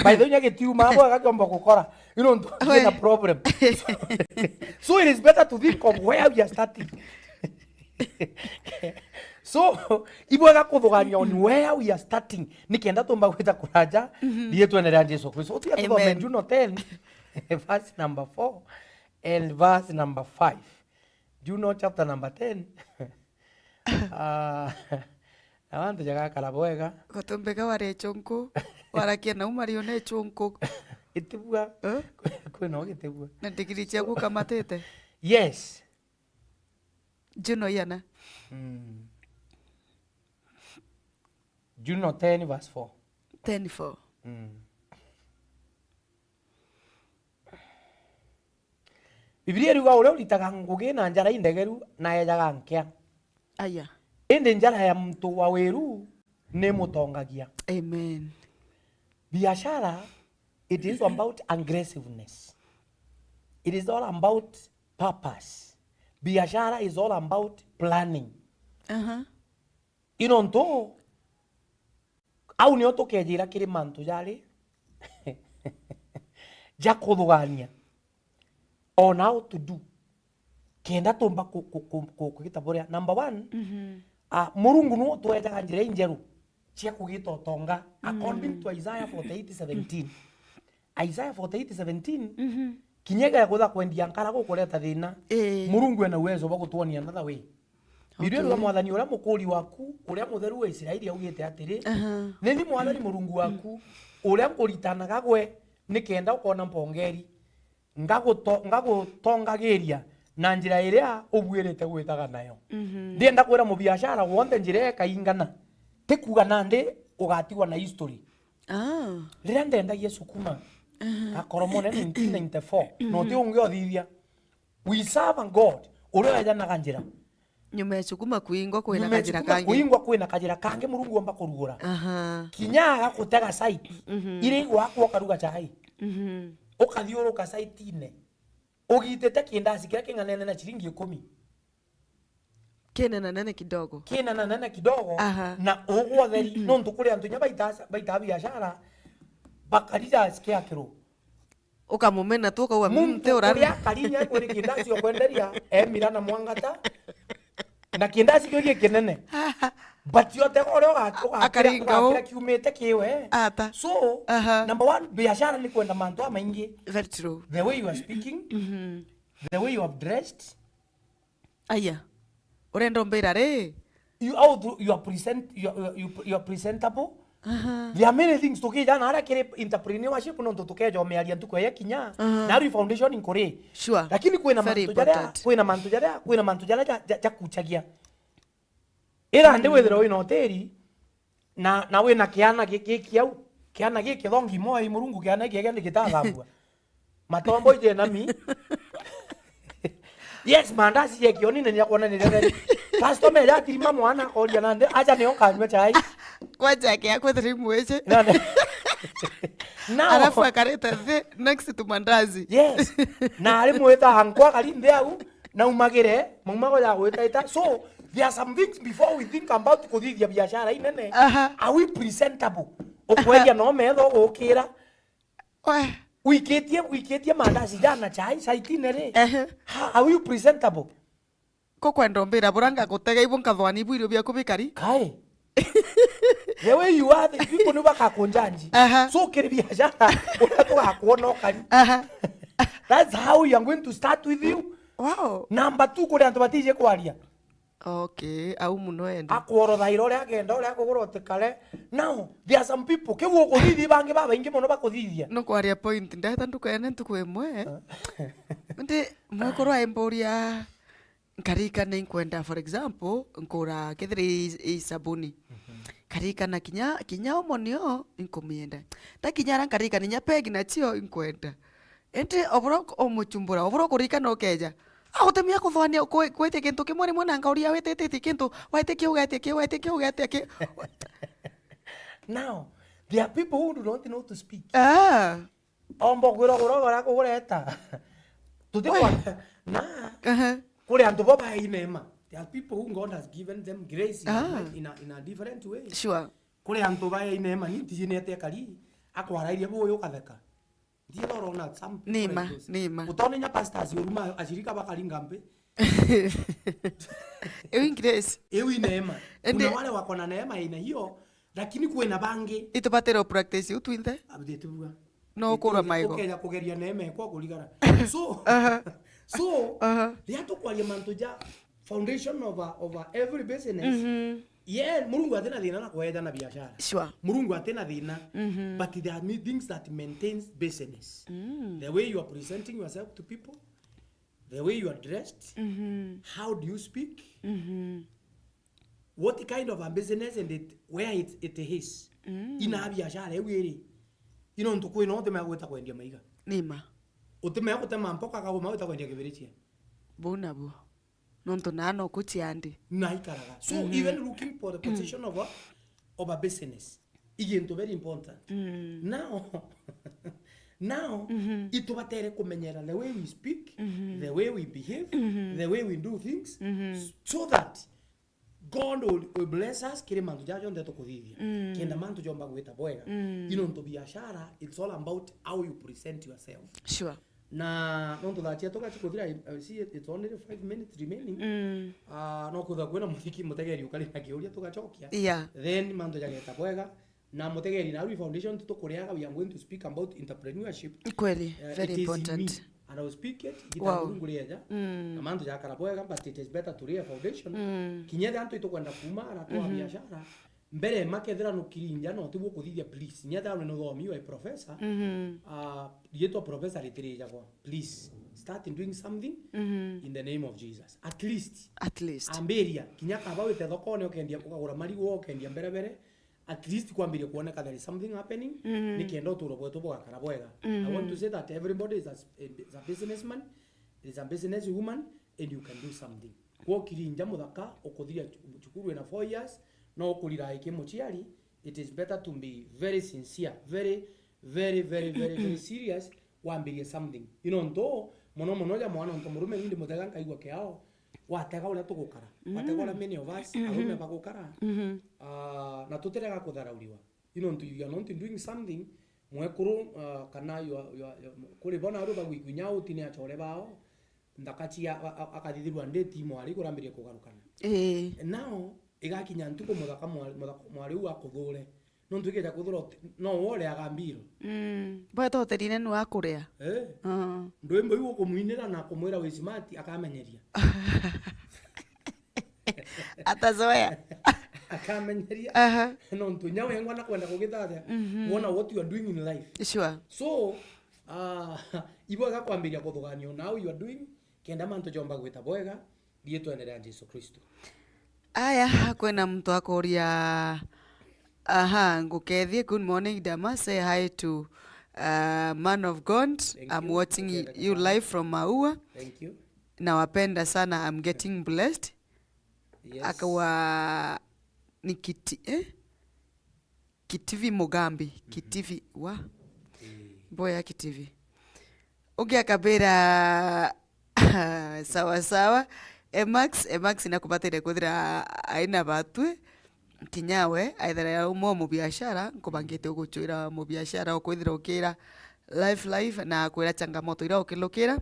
By the way, nya gitiuma abo agakiomba gukora. You know, ntu, we, na problem. So, so it is better to think of where we are starting. So, ibwega kuthugania on where we are starting. Nikenda tumba gwita kuraja, mhm, rietwene ria Jesu Kristo. Utige tuthome, amen, Juno ten, verse number four and verse number five. Juno chapter number ten. Ah, na wantu jagakara bwega. Gutumbika wari ichunku, warakia nau mario ni ichunku. Itibua. Eh? Kwina ugitibua. Na ndigiri ciaku ukamatite? Yes. Juno iana. Mm. Juno ten verse four. Ten four. Mm. Bibilia iriuga, "Uria uritaga ngugi na njara indegeru, na ejaga nkea." Aya. Indi njara ya muntu wa wiru ni mutongagia. Amen. Biashara, it is about aggressiveness. It is all about purpose. Biashara is all about planning. Aha. Ino ntu, au nio tukejira kiri mantu jari ja kuthugania on how to do, kenda tumba ku-, ku-, ku-, ku-, kugita buria. Number one, mhm, ah, Murungu niwe utwejaga njira injeru cia kugita utonga, mm, according to Isaiah forty-eight seventeen. Isaiah forty-eight seventeen, mhm, kinya gagutha kwendia nkara gukureta thina, ii, Murungu ena uwezo bwa gutwonia another way. Bibilia iruga, okay, Mwathani uria mukuri waku, uria mutheru wa Israeli augite atiri, aha, "Ni ni Mwathani Murungu waku, uria nkuritanaga gwe, nikenda ukona mpongeri, ngaguto-, ngagutongagiria na njira iria ubuirite gwitaga nayo." Mhm. Ndienda kwira mubiashara wonthe njira ikaingana, ti kuuga nandi ugatigwa na history. Ah. Riria ndendagia sukuma, aha, Gakoromone nineteen ninety-four, na uti ungi uthithia. We serve a God uria wejanaga njira. Nyuma ya sukuma kuingwa kwina, nyuma ya kajira sukuma kangi. Kuingwa kwina kajira kangi Murungu omba kurugura. Aha. Kinya agakutega site, mhm, iri igwakwa ukaruga chai. Mhm. Ukathiuruka site-ine. Ugitite kindasi kiria king'anene na ciringi ikumi. Kinenanene kidogo. Kinenanene kidogo, aha, na ugwa utheri. Nontu kuri antu inya baita-, baitaa biashara, bakarija sikia kiru. Ukamumena tu, ukauga, "Mm, muntu ti urari." Uria akari inya kwiri kindasi okwenderia, emira na mwangata, na kindasi kiu gikinene. But yote uria uga-, uga-, akaringa ugakira u- kiumite kiwe. Ata. So, aha, number one, biashara ni kwenda mantu amaingi. Very true. The way you are speaking, mhm, the way you have dressed, aya, urenda umbira ri? You, how do, you are present, you are, you, you are presentable. Aha. There are many things tukijana aria kiri entrepreneurship, nontu tukejomearia ntuku ya kinya. Aha. Na ari foundation nkuri. Sure. Lakini kwina, very mantu jaria, important, kwina mantu jaria, kwina mantu jaria ja, ja, jakuchagia. Ira ndi, mm, withirwa wina hoteli, na, na wina kiana gi-, giki au, kiana giki thongi moi Murungu, kiana giki gende gitathambua. Matombo ije nami. Yes, mandazi je kioni ni akwona ni rere. Customer ya kirima mwana akoria nande, acha nio kanywa chai. Kwanja yake ya kwithira imwiji. No, no. Now, Alafu akarite thi next to mandazi. Yes. Na ari mwita ankwa kari nthi au, naumagire, mauma go ya gwitaita. So, there are some things before we think about kuthithia biashara inene. Aha. Are we presentable? Ukweria no metho gukira. We. Wikitie, wikitie mandazi jana chai, saa itine ri. Ehe. Ha, are you presentable? Ko kwenda umbira bura ngagutega ibu nkathwani ibu irio biaku bikari? Kai. The way you are, the people ni bakakunjanji. Aha. So kiri biashara, uria tugakuona ukari. Aha. That's how we are going to start with you. Wow. Number two, kuri antu batiji kwaria. Okay, au muno ende. Akworothaira uria akenda, uria akugura utikare. Now, there are some people, kiu ukuthithia bangi babaingi muno bakuthithia. No kwaria point, ndeta nduka ene ntuku imwe. Ndi mwekuru aimburia, nkarikana inkwenda, for example, nkura kethira i, i sabuni. Nkarikana kinya, kinya omo nio inkumienda. Ndakinya ara nkarikana inya peg nacio inkwenda. Indi obura umuchumbura, obura ukurikana ukeja. Agutemia kuthwania kwi-, kwitia kintu kimwe rimwe na nkauria witititie kintu, waitia ki ugetia ki, waitia ki ugetia ki. Now, there are people who do not know to speak. Ah. Omba kwira ugura ugura kugureta. Tutikwa na Aha. Kuri antu bo baina ema. There are people who God has given them grace in, Ah. a, in, a, in a different way. Sure. Kuri antu baina ema ni tiji ni atia kari akwarairie buyu ukatheka. Ndiye no urona some people Ni like ma, those. Ni ma. Utone nya pastors uruma ashirika bakaringa mbe. Iu ni grace. Iu ni neema. Ende- Kuna wale wako na neema ya aina hiyo, lakini kwina bangi. Itubatire practice u twinthe. Abdetibua. No ukurwa maigo. Ukeja kugeria neema ekwa kurigara. So, Aha. So, Aha. Riria tukwaria mantu ja foundation of a, of a every business. Mhm. Yeah, Murungu atina thina na kwejana biashara. Sure. Murungu atina thina. Mhm. But there are things that maintains business. Mm. The way you are presenting yourself to people, the way you are dressed, Mhm. How do you speak? Mhm. What kind of a business and it, where it, it is? Mm. Ina biashara iu iri. Ino ntu kwina utimea gwita kwendia maiga. Nima. Utimea gutema mpoka kaguma gwita kwendia kibirichia. Buu nabu. Nontu naa noku ciandi. Na ikaraga. So, Mhm. Even looking for the position of a, of a business. Igintu very important. Mm. Now, now, Mhm. Itubatere kumenyera the way we speak, Mhm. The way we behave, Mhm. The way we do things, Mhm. So that God will, will bless us kiri mantu jaja jonthe tukuthithia. Mm. Kenda mantu jomba gwita bwega. Mm. Ino ntu biashara, it's all about how you present yourself. Sure. Na nontu thaa ciatu gaci kuthira, I, I see it, it's only five minutes remaining. Mm. Ah, no kwithirwa kwina muthiki mutegeri ukari na kiuria tugacokia. Yeah. Then mantu jageta bwega. Na mutegeri na Arui Foundation tutukuriaga, we are going to speak about entrepreneurship. Kweli, eh, very it is in important. Me. And I will speak it, igita Wow. Murungu rieja. Mm. Na mantu jakara bwega, but it is better to lay a foundation. Mm. Kinya ethira antu itukwenda kuuma ara twa Mhm. Biashara, mbere makethira nukirinja no tiguo kuthithia, please. Kinya ethira ni uthomi wa professor, Mhm. Ah, riitwa professor ritirijagwa. Please, start doing something Mhm. In the name of Jesus. At least. At least. Ambiria, kinya kaba wite thokone ukendia, ukagura marigu, ukendia mberebere, at least kwambiria kuoneka there is something happening, Mhm. Nikenda uturo bwetu bugakara bwega. I want to Mhm. Say that everybody is a, is a businessman, is a business woman, and you can do something. Kwa ukirinja muthaka, ukuthiria cu-, cukuru ina four years, no ukurira iki muciari, it is better to be very sincere, very, very, very, very, very serious, wambirie something. Ino ntu, muno muno ja mwana ntu murume, ni ndimutega nkaigua kiao, watega uria tugukara, watega uria many of us, arume bagukara, Mhm. Ah, na tutirega kutharauriwa. Ino ntu you are not doing something, mwekuru, ah, kana you are, you are, you are, kuri bona aru bagwikwinya uti ni achore bao, nthaka cia, a-, a-, akathithirwa ndi ti mwari kurambiria kugarukana. Ii. Now, igakinya ntuku muthaka mwari, muthaka mwari u akuthure. Nontu ikeja kuthura uti-, no wore agambiro. Mm. Bweta hotelini nu akuria. Eh? Ah. Ndwimbo iu ukumwinira na kumwira wi smart, akamenyeria. Atazoea. Akamenyeria. Aha. Nontu nya wengwa na kwenda kugithathia. Mhm. Wona what you are doing in life. Sure. So, ah, ibwega kwambiria kuthugania now you are doing, kenda mantu jomba gwita bwega, riitwene ria Jesu Kristo. Aya, kwina muntu akuria, aha, ngukethie, good morning, Dama, say hi to, uh, man of God. Thank you. I'm watching you live from Maua. Thank you. Nawapenda sana, I'm getting blessed. Yes. Akawa nikiti, eh? Kitivi Mugambi, Kitivi wa? Mboya Kitivi. Ungi akambira, sawa sawa. Emax, Emax nakubatire kwithira aina batwi, kinya we, aithira umwe mubiashara, nkubangite uguchwira mubiashara, ukwithira ukira life, life, na akwira changamoto iria ukilukira,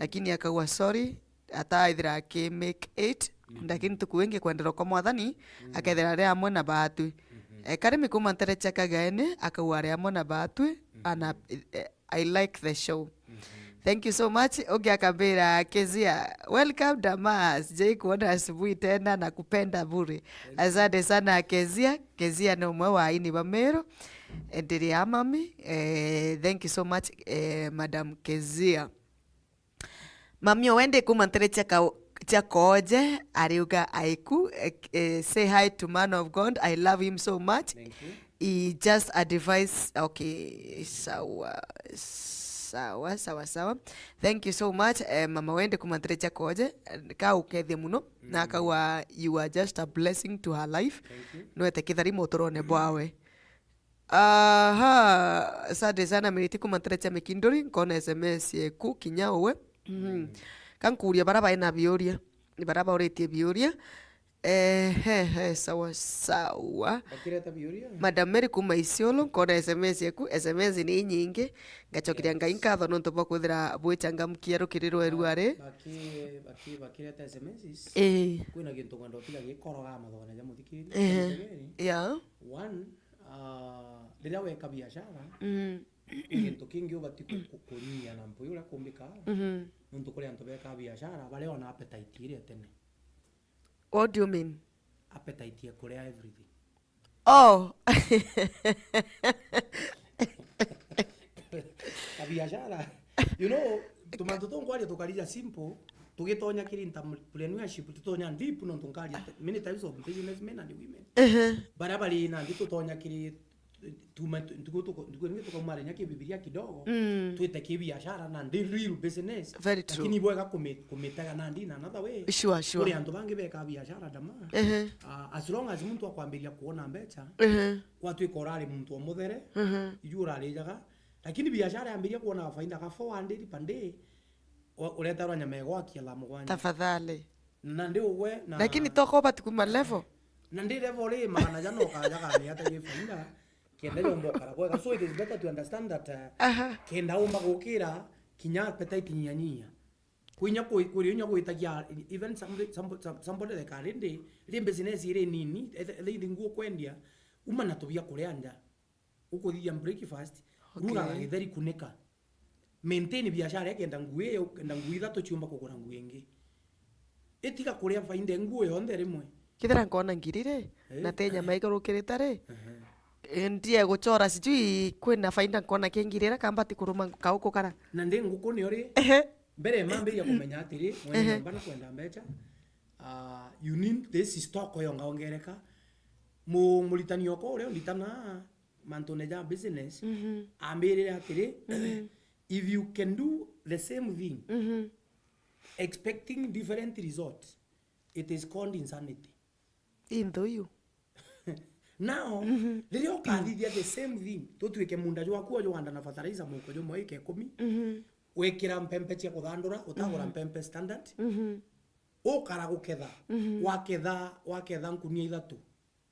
lakini akauga, "Sorry, ataithira aki make it, lakini ntuku ingi kwendera kwa Mwathani, akethira ari amwe na batwi." Eh, Karimi kuma Nterecha Kagaene, akauga ari amwe na batwi, ana, eh, I like the show. Thank you so much. Ungi akambira, "Kezia, welcome Damas. Jay kuona asubuhi tena na kupenda bure." Asante sana Kezia. Kezia ni umwe wa aini ba Meru. Endelea mami. Eh, thank you so much, eh, Madam Kezia. Mami Owendi kuma Nterecha Ka-, cha Koje, ariuga aiku, eh, eh, say hi to man of God. I love him so much. Thank you. He just advise, okay, sawa, sawa, sawa, sawa. Thank you so much, eh, Mama Owendi kuma Nterecha Koje, eh, ka ukethie muno, na akauga, "You are just a blessing to her life." Thank you. Nwete kitharimo uturone bwawe. Aha, asante sana Miriti kuma Nterecha Mikinduri, nkona S M S yeku kinya uwe. Mhm. Kankuria bara baina biuria, bara bauritie biuria. Eh, he, he, sawa, sawa. Bakireta biuria? Madam Mary kuma Isiolo, nkona S M S yeku, S M S ni inyingi. Ngacokeria Ngai nkatho nontu bwa kwithira bwichangamkia rukiri rweru ari. Baki-, baki-, bakireta S M Ss. Eh. Kwina gintu ngwenda utiga gikoroga mathogone ja muthikiri. Ehe. Muthikiri. Yeah. One, ah, riria weka biashara, mm, kwi gintu kingi ubati ku-, ku-, kunyia na mpwi uria kumbika. Mhm. Nontu kuri antu beka biashara, baria ona appetite iria tene. What do you mean? Appetite ya kuria everything. Oh. Kabiashara. You know, tumantu tunkwaria tukarija simple, tugitonya kiri entrepreneurship, tutonya deep nontu nkaria many types of businessmen and women. Ehe. Baria bari nandi tutonya kiri tuma, tu-, ntuku tuko-, ntuku ingi tukauma rinya ki Bibilia kidogo, mm, twite ki biashara na ndi real business. Very true. Lakini bwega kumi-, kumitega nandi in another way. Sure, sure. Kuri antu bangi beka biashara Dama. Ehe. Ah, as long as muntu akwambiria kuona mbecha, ehe, gwatwika urari muntu omuthere, ehe, iju urarijaga, lakini biashara yambiria kuona kafaida ka four hundred per day, u-, ureterwa nyama igwakia thaa mugwanja. Tafadhali. Na ndi ugwe na lakini toko bati kuma level. Na ndi level ri, magana jana ukaja kani ata gi faida, kenda yomba ukara bwega. So it is better to understand that, uh, aha, kenda umba gukira kinya appetite nyianyinya. Kwinya kwi-, kuri inya gwitagia even somebody, somebody, some-, somebody like Arindi, ri business iri nini, ethe-, ethe ithi nguo kwendia, uma na tubia kuria nja. Ukuthithia breakfast, okay, rugaga githeri kunika. Maintain biashara, kenda nguo iyo, kenda nguo ithatu ciumba kugura nguo ingi. Itiga kuria faida nguo yonthe rimwe. Kethira nkona ngiri ri, eh, na te nyama ikurukirite ri, ehe, ndie guchora sijui kwina faida nkona ki ngiri iria kambati kuruma kau kukara. Na ndi nguku ni uri, ehe, mbere mambiria kumenya atiri, mwene, ehe, nyomba na kwenda mbecha, ah, you need this stock yo ngaongereka. Mu-, muritani okwa uria unditana mantune ja business, mhm, ambirire atiri, mhm, if you can do the same thing, mhm, expecting different results, it is called insanity. Into you. Now, mhm, riria ukathithia the same thing, tutwike munda jwaku ujwanda na fertilizer muko jumwe ike ikumi, mhm, wikira mpempe cia kuthandura, utagura, mhm, mpempe standard, mhm, ukara guketha, mhm, waketha, waketha nkunia ithatu,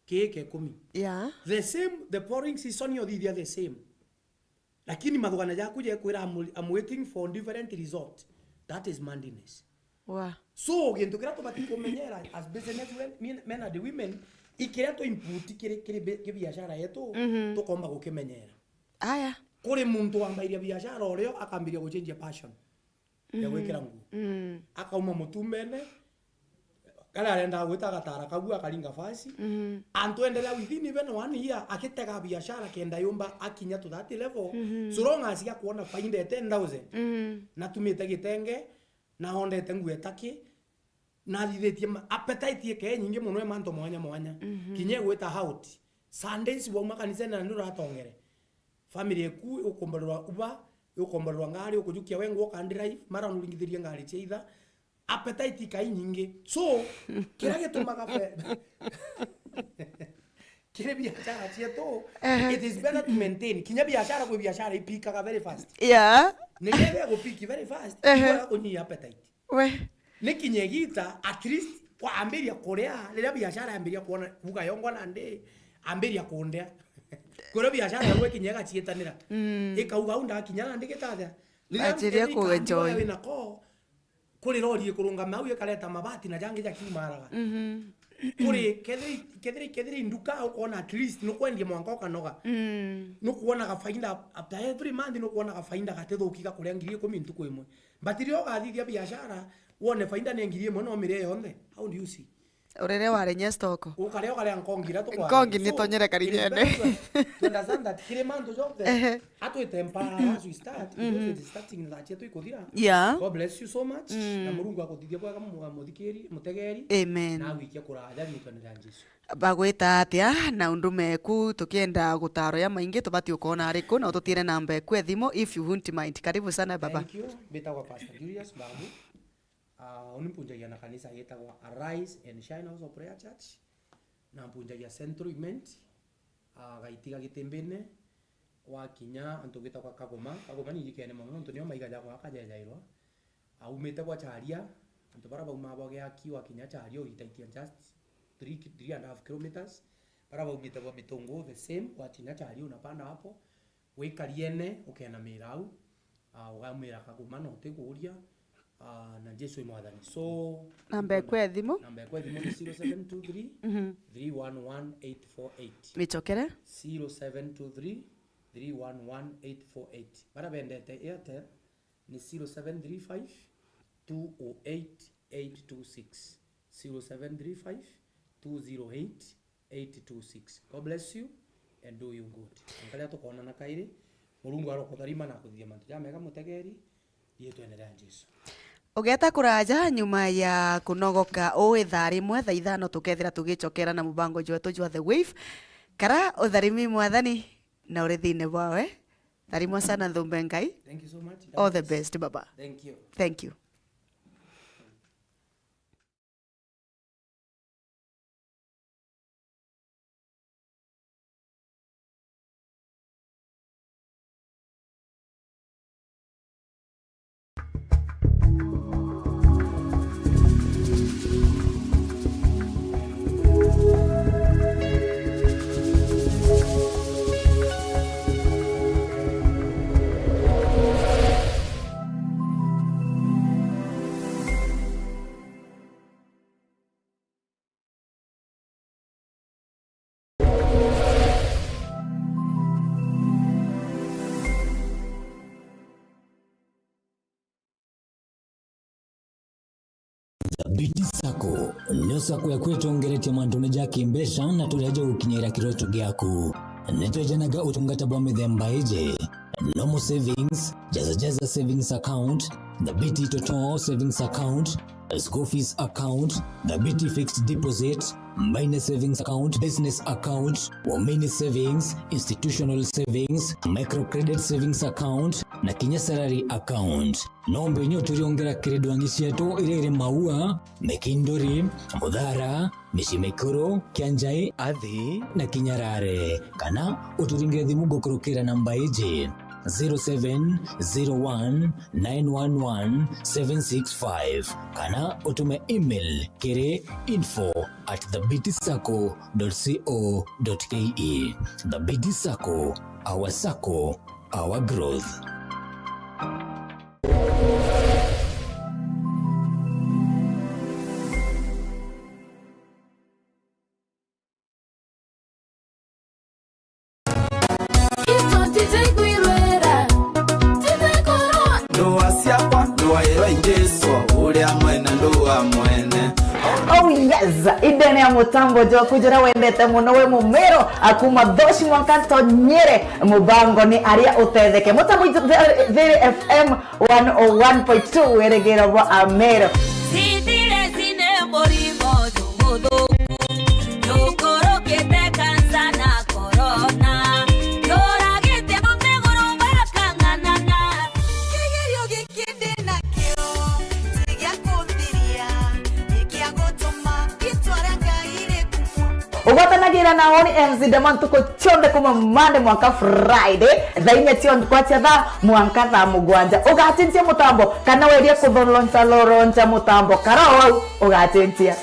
kiike ikumi. Yeah. The same, the following season yo thithia the same. Lakini mathugana jaku jekwira, "I'm, I'm waiting for different result." That is madness. Wa. So, gintu kiria tubati kumenyera as business men, men, men and women, ikiria tu input kiri, kiri bi-, ki biashara yetu, mhm, tukomba gukimenyera. Aya. Kuri muntu wambairia biashara urio akambiria guchenjia passion ya, mhm, gwikira nguo. Mm. Akauma mutumbene, karia arendaga gwita agatara kau akaringa fasi. Mhm. Antu endelea within even one year akitega biashara kenda yumba akinya to that level. Mhm. So long as gakuona faida ya ten thousand. Mhm. Natumite gitenge, na ondete nguo etaki, nathithitie ma-, appetite ike nyingi muno ya mantu mwanya mwanya. Mhm. Kinya gwita out. Sundays wauma kanisene na ndio uratongere. Family eku iukomborerwa uba, iukomborerwa ngari, ukujukia we nguo ka drive, mara nuringithirie ngari cia itha. Appetite ikai nyingi. So, kiria gitumaga fe-, Kiri biashara cietu, ehe, it is better to maintain. Kinya biashara, kwi biashara ipikaga very fast. Yeah. Ni kethira gupiki very fast, ehe, iboya kunyia appetite. We. Ni kinya igita, at least, kwambiria kuria, riria biashara yambiria kuona, kuuga yongwa nandi, ambiria kundea. Kuria biashara yagwe kinya igacietanira. Mm. Ikauga, "Au ndakinya nandi gitathia." Riria anjiria ku enjoy. Wina ko, kuri rori ikurungama au ikareta mabati na jangi jakiumaraga. Mhm. Kuri kethira, kethira, kethira induka ukona at least nukwendia mwanka ukanoga. Mm. Nukwona gafaida after every month, nukwona gafaida gatithuki ga kuria ngiri ikumi ntuku imwe. But riria ugathithia biashara, wone faida ni ngiri imwe na umirie yonthe. How do you see? Urere ware nya stock. Ukaria, ukaria nkongi ira tukwa. Nkongi ni tonyere karinyene. So, it is better to, to understand that kiri mantu jonthe, ehe, atwite mpara as we start, because, mhm, it is starting na cia tu ikuthira. Yeah. God bless you so much. Mm. Na Murungu akuthithie bwega mu-, muthikiri, mutegeri. Amen. Na wikia kuraja ritwa ni ria Jesu. Bagwita atia na undu meku, tukienda gutaro ya maingi, tubati ukona ariku, na ututire namba eku e thimu, if you won't mind. Karibu sana, baba. Thank you. Mbitagwa Pastor Julius Babu. Ah, uni mpunjagia na kanisa yitagwa Arise and Shine House of Prayer Church, na mpunjagia Central Imenti, ah, Gaitiga Gitimbine, wakinya antu gitagwa Kagoma. Kagoma ni njikene mono, nontu nio maiga jakwa akajejairwa. Aumite gwa Charia, antu bara baumaa bwa Giaki, wakinya Charia, ugitaitia just three ki-, three and a half kilometers. Bara baumite bwa Mitungu, the same, wakinya Charia, unapanda hapo. Wikariene, ukenamira au, ah, ukamwira Kagoma na utikuuria, ah, na Jesu e mwathani. So, namba eku e thimu? Namba eku e thimu ni zero seven two three, mhm, three one one eight four eight. Nicokere? Zero seven two three, three one one eight four eight. Bara bendete Airtel ni zero seven three five, two oh eight, eight two six. Zero seven three five, two zero eight, eight two six. God bless you and do you good. Nkaria tukoonana kairi, Murungu arokutharima na akuthithia mantu jamega, mutegeri, riitwene ria Jesu. Ugeta kuraja nyuma ya kunogoka uu, ithaa rimwe thaa ithano tukethira tugicokera na mubango jwetu jwa The Wave. Kara utharimi Mwathani na uri thiini bwawe. Tharimwa sana nthumbe Ngai. Thank you so much. All the best, baba. Thank you. Thank you. Thabiti Sacco nio sacco yaku itongeretie mantune ja kimbeca na turia jagukinyira kiroto giaku. Nitwejanaga utungata bwa mithemba iji: normal savings, Jaza Jaza savings account, Thabiti Toto savings account, school fees account, Thabiti fixed deposit, Mbaine savings account, business account, Womini savings, institutional savings, microcredit savings account, na kinya salary account. No mbenye uturiongera kiri ndwangi cietu iria iri Maua, Mikinduri, Muthara, Micii Mikuru, Kianjai, Athi na Kinyarare, kana uturingire thimu gukurukira namba iji: zero seven zero one nine one one seven six five, kana utume email kiri info at thabiti sacco dot co dot ke. Thabiti Sacco, our sacco, our growth. Into titaigwirwera, titakorwa. Ndua ciakwa, ndua irwa Jesu, uria mwene ndua mwene. Oh yes, indene ya mutambo jwaku jura wendete muno we mumero, akuma Thoshi mwanka Tonyere, mubango ni aria utetheke. Mutambo itu Thiri F M one oh one point two, wirigiro bwa Amero. Cindire cine murimo jumuthuku, jukurukite kansa na korona, juragite miguru bakang'ang'ana. Kigerio giki ndi nakio, ti gia kuthiria, ni gia gutuma ritwa ria Ngai rikumwa. Ugwatanagie Kana uni M C Dema ntuku cionthe kuma Monday mwanka Friday, thaa inya cia ntuku cia thaa mwanka thaa mugwanja. Ugacenjia mutambo kana werie kutholoncha loloncha mutambo, kara o au ugacenjia.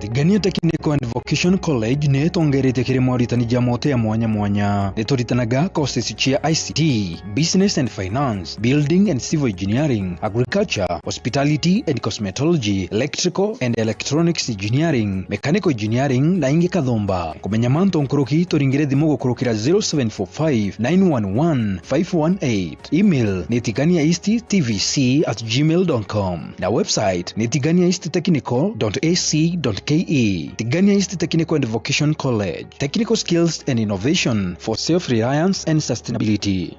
Tigania Technical and Vocation College ni itongeretie kiri moritani ja mote ya mwanya mwanya. Ni turitanaga courses cia I C T, Business and Finance, Building and Civil Engineering, Agriculture, Hospitality and Cosmetology, Electrical and Electronics Engineering, Mechanical Engineering na ingi kathumba. Kumenya mantu nkuruki, turingire thimu gukurukira zero seven four five nine one one five one eight. Email ni tigania east T V C at gmail dot com na website ni tigania east technical dot A C dot K E. Tigania East Technical and Vocation College. Technical skills and innovation for self-reliance and sustainability.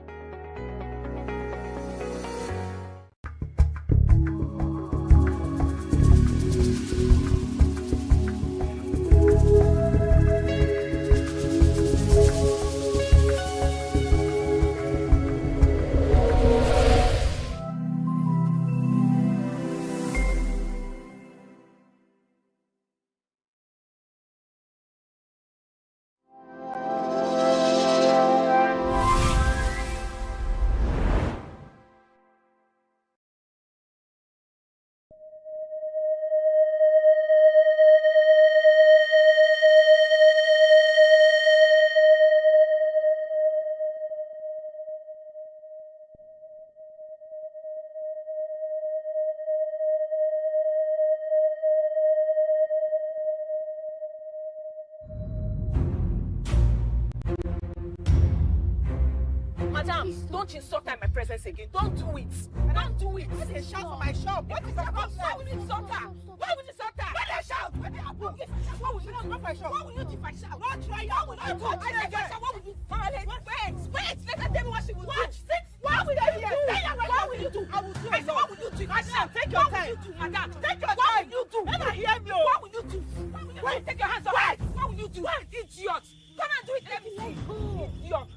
Madam, don't insult her in my presence again. Don't do it. Don't do it. Why dey shout for my shop? What is your problem? Why would you insult her? Why would you insult her? Why dey shout? What dey happen? Why would you insult my shop? Why would you insult my shop? Not try. Why would you do? Why would you? Wait, wait, wait. Let her tell me what she will do. What? Sit. What will you do? Why will you do? I will do. I said, what will you do? Madam, take your time. Madam, take your time. What will you do? Let her hear me. What will you do? What will you do? Take your hands off. Wait. What will you do? Wait, idiot. Come and do it. Let me see. Idiot.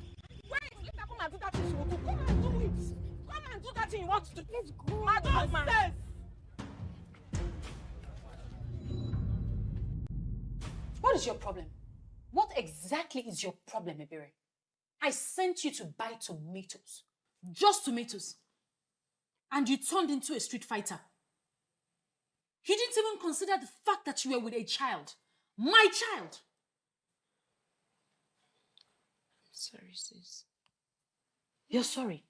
Wait, let her come and do that thing she will do. Come and do it. Come and do that thing you want to do. Let's go. Madam, nonsense. What is your problem? What exactly is your problem, Ebere? I sent you to buy tomatoes. Just tomatoes. And you turned into a street fighter. You didn't even consider the fact that you were with a child. My child. I'm sorry, sis. You're sorry?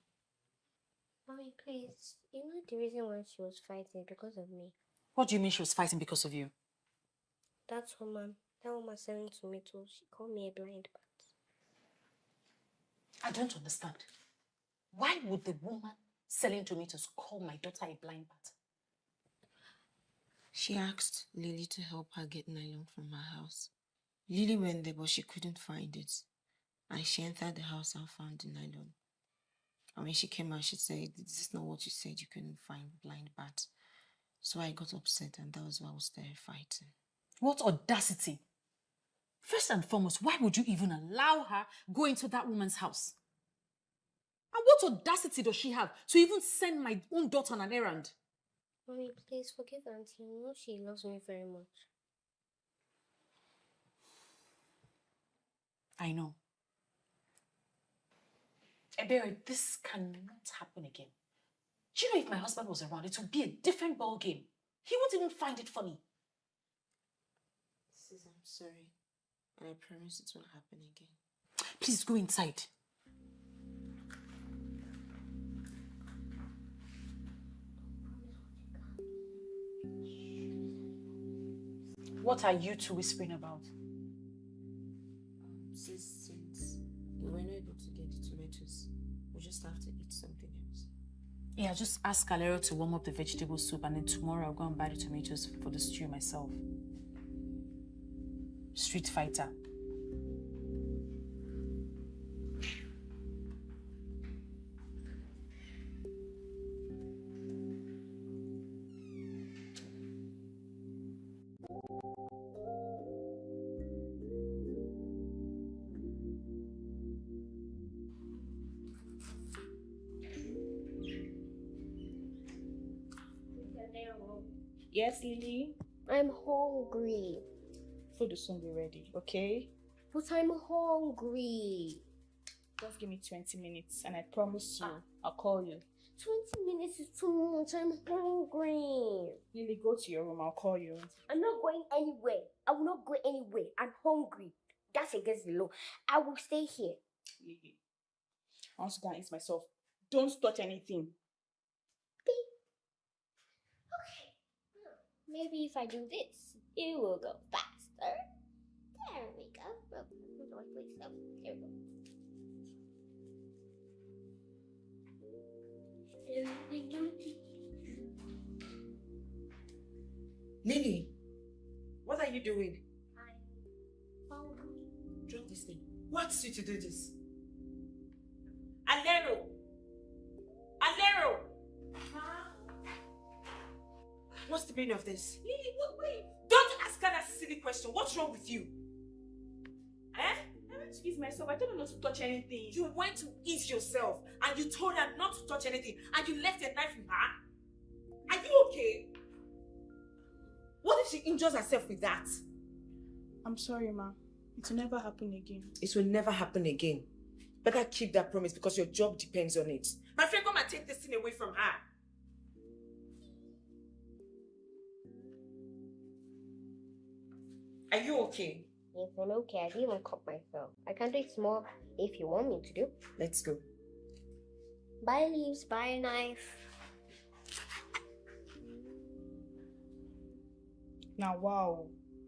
Mommy, please. You know the reason why she was fighting because of me. What do you mean she was fighting because of you? That woman, that woman selling tomatoes, she called me a blind bat. I don't understand. Why would the woman selling tomatoes call my daughter a blind bat? She asked Lily to help her get nylon from her house. Lily went there, but she couldn't find it. And she entered the house and found the nylon. And when she came out, she said, "This is not what you said you couldn't find, blind bat." So I got upset, and that was why I was there fighting. What audacity! First and foremost, why would you even allow her go into that woman's house? And what audacity does she have to even send my own daughter on an errand? Mommy, please forgive Auntie. You know she loves me very much. I know. Ebere, this cannot happen again. Do you know if my husband was around, it would be a different ball game? He wouldn't even find it funny. Sis, I'm sorry. And I promise it won't happen again. Please go inside. What are you two whispering about? Um, sis, since we were not able to get the tomatoes, we just have to eat something else. Yeah, just ask Alero to warm up the vegetable soup, and then tomorrow I'll go and buy the tomatoes for the stew myself. Street fighter. Yes, Lily? I'm hungry. Food will soon be ready, okay? But I'm hungry. Just give me twenty minutes and I promise you, I'll call you. Twenty minutes is too much. I'm hungry. Lily, go to your room. I'll call you. I'm not going anywhere. I will not go anywhere. I'm hungry. That's against the law. I will stay here. Lily, I want to go and eat myself. Don't touch anything. Okay. Maybe if I do this, it will go faster. There we go. Oh, I'm going to wait for myself. There we go. Lily, what are you doing? Drop this thing. What's you to do this? Alero! Alero! What's the meaning of this? Lily, what, wait. Don't ask her that silly question. What's wrong with you? Eh? I went to ease myself. I told her not to touch anything. You went to ease yourself and you told her not to touch anything and you left a knife with her? Are you okay? What if she injures herself with that? I'm sorry, ma. It will never happen again. It will never happen again. Better keep that promise because your job depends on it. My friend, come and take this thing away from her. Are you okay? Yes, I'm okay. I didn't even cut myself. I can do it small if you want me to do. Let's go. Buy leaves, buy a knife. Now, wow.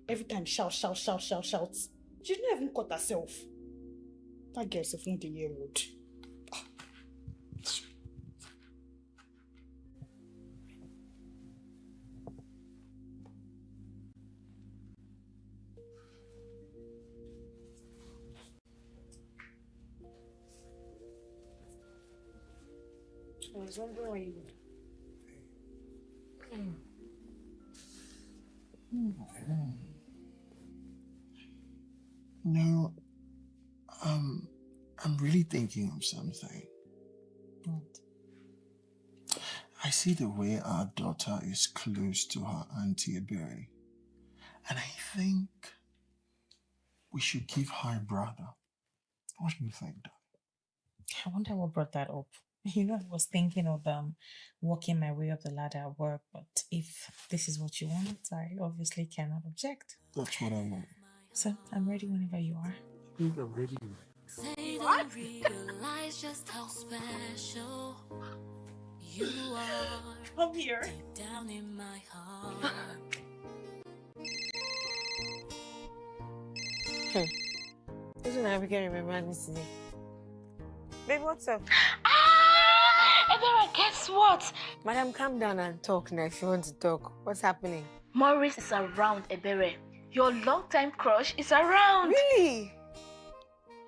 Every time shout, shout, shout, shout, shout. She didn't even cut herself. That girl is a year old. No, um, I'm really thinking of something. What? I see the way our daughter is close to her auntie Ebere. And I think we should give her a brother. What do you think, darling? I wonder what brought that up. You know, I was thinking of um, working my way up the ladder at work, but if this is what you want, I obviously cannot object. That's what I want. So I'm ready whenever you are. I think I'm ready. Say they don't realize just how special you are. Come here. Deep down in my heart. Hmm. This one I became remember this today. Babe, what's up? Ah! Ebere, guess what? Madam, calm down and talk now if you want to talk. What's happening? Morris is around, Ebere. Your long-time crush is around. Really?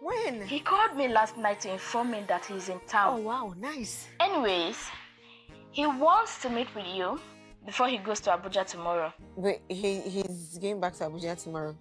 When? He called me last night to inform me that he's in town. Oh, wow, nice. Anyways, he wants to meet with you before he goes to Abuja tomorrow. Wait, he, he's going back to Abuja tomorrow?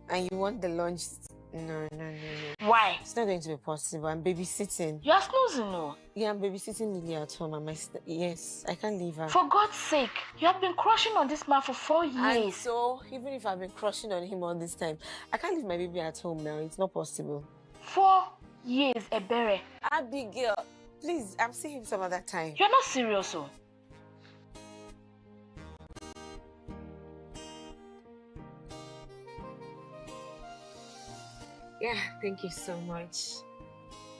And you want the lunch? No, no, no, no. Why? It's not going to be possible. I'm babysitting. You're snoozing, no? Yeah, I'm babysitting Lily at home. And my st- yes, I can't leave her. For God's sake, you have been crushing on this man for four years. And so, even if I've been crushing on him all this time, I can't leave my baby at home now. It's not possible. Four years, Ebere. Abigail, please, I'm seeing him some other time. You're not serious, oh. Yeah, thank you so much.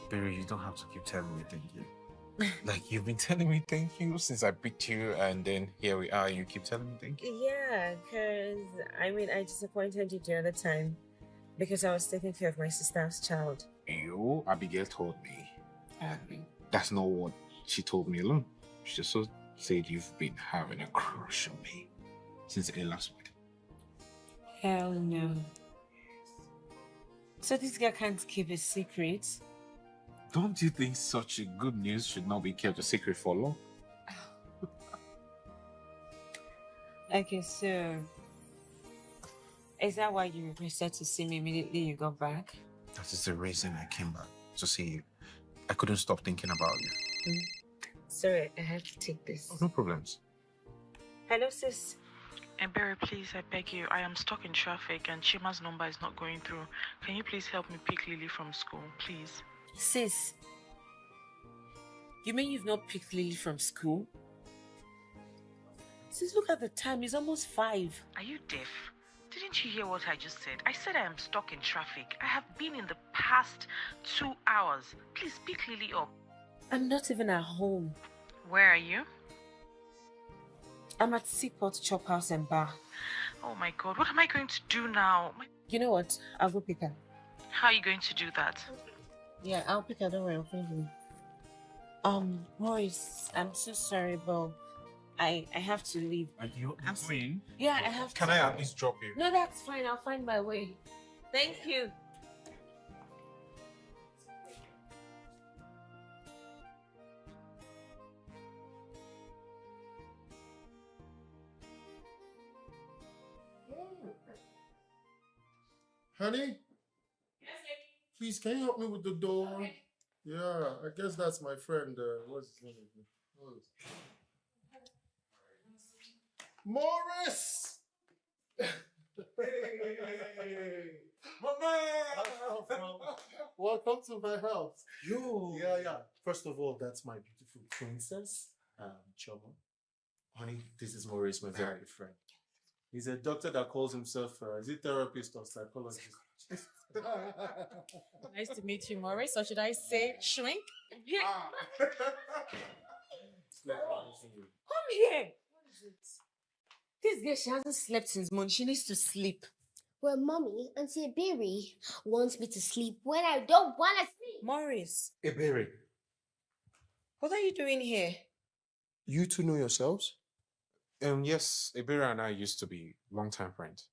Barry, you don't have to keep telling me thank you. Like, you've been telling me thank you since I picked you, and then here we are, you keep telling me thank you. Yeah, 'cause, I mean, I disappointed you the other time because I was taking care of my sister's child. You, Abigail told me, and that's not what she told me alone. She also said you've been having a crush on me. since early last week. Hell no. So this guy can't keep a secret? Don't you think such a good news should not be kept a secret for long? Okay, so is that why you requested to see me immediately you got back? That is the reason I came back to see you. I couldn't stop thinking about you. Sorry, I have to take this. Oh, no problems. Hello, sis. Ebere, please, I beg you. I am stuck in traffic and Chima's number is not going through. Can you please help me pick Lily from school, please? Sis, you mean you've not picked Lily from school? Sis, look at the time. It's almost five. Are you deaf? Didn't you hear what I just said? I said I am stuck in traffic. I have been in the past two hours. Please pick Lily up. I'm not even at home. Where are you? I'm at Seaport Chop House and Bar. Oh my God, what am I going to do now? My... You know what? I'll go pick her. How are you going to do that? Yeah, I'll pick her. Don't worry, I'll find you. Um, Morris, I'm so sorry, but I I have to leave. Are you I'm s- going? Yeah, I have Can to. I at least drop you? No, that's fine. I'll find my way. Thank you. Honey? Yes, baby. Please, can you help me with the door? Okay. Yeah, I guess that's my friend. Uh, what's his name? Morris! Hey, my man! Welcome to my house. Yo. Yeah, yeah. First of all, that's my beautiful princess, um, Choma. Honey, this is Maurice, my very good friend. He's a doctor that calls himself, uh, is it therapist or psychologist? Nice to meet you, Maurice. Or should I say shrink? Ah. Come here. This girl, she hasn't slept since morning. She needs to sleep. Well, mommy, Auntie Ebere wants me to sleep when I don't want to sleep. Morris, Ebere, what are you doing here? You two know yourselves? Um, yes, Ebere and I used to be long-time friends.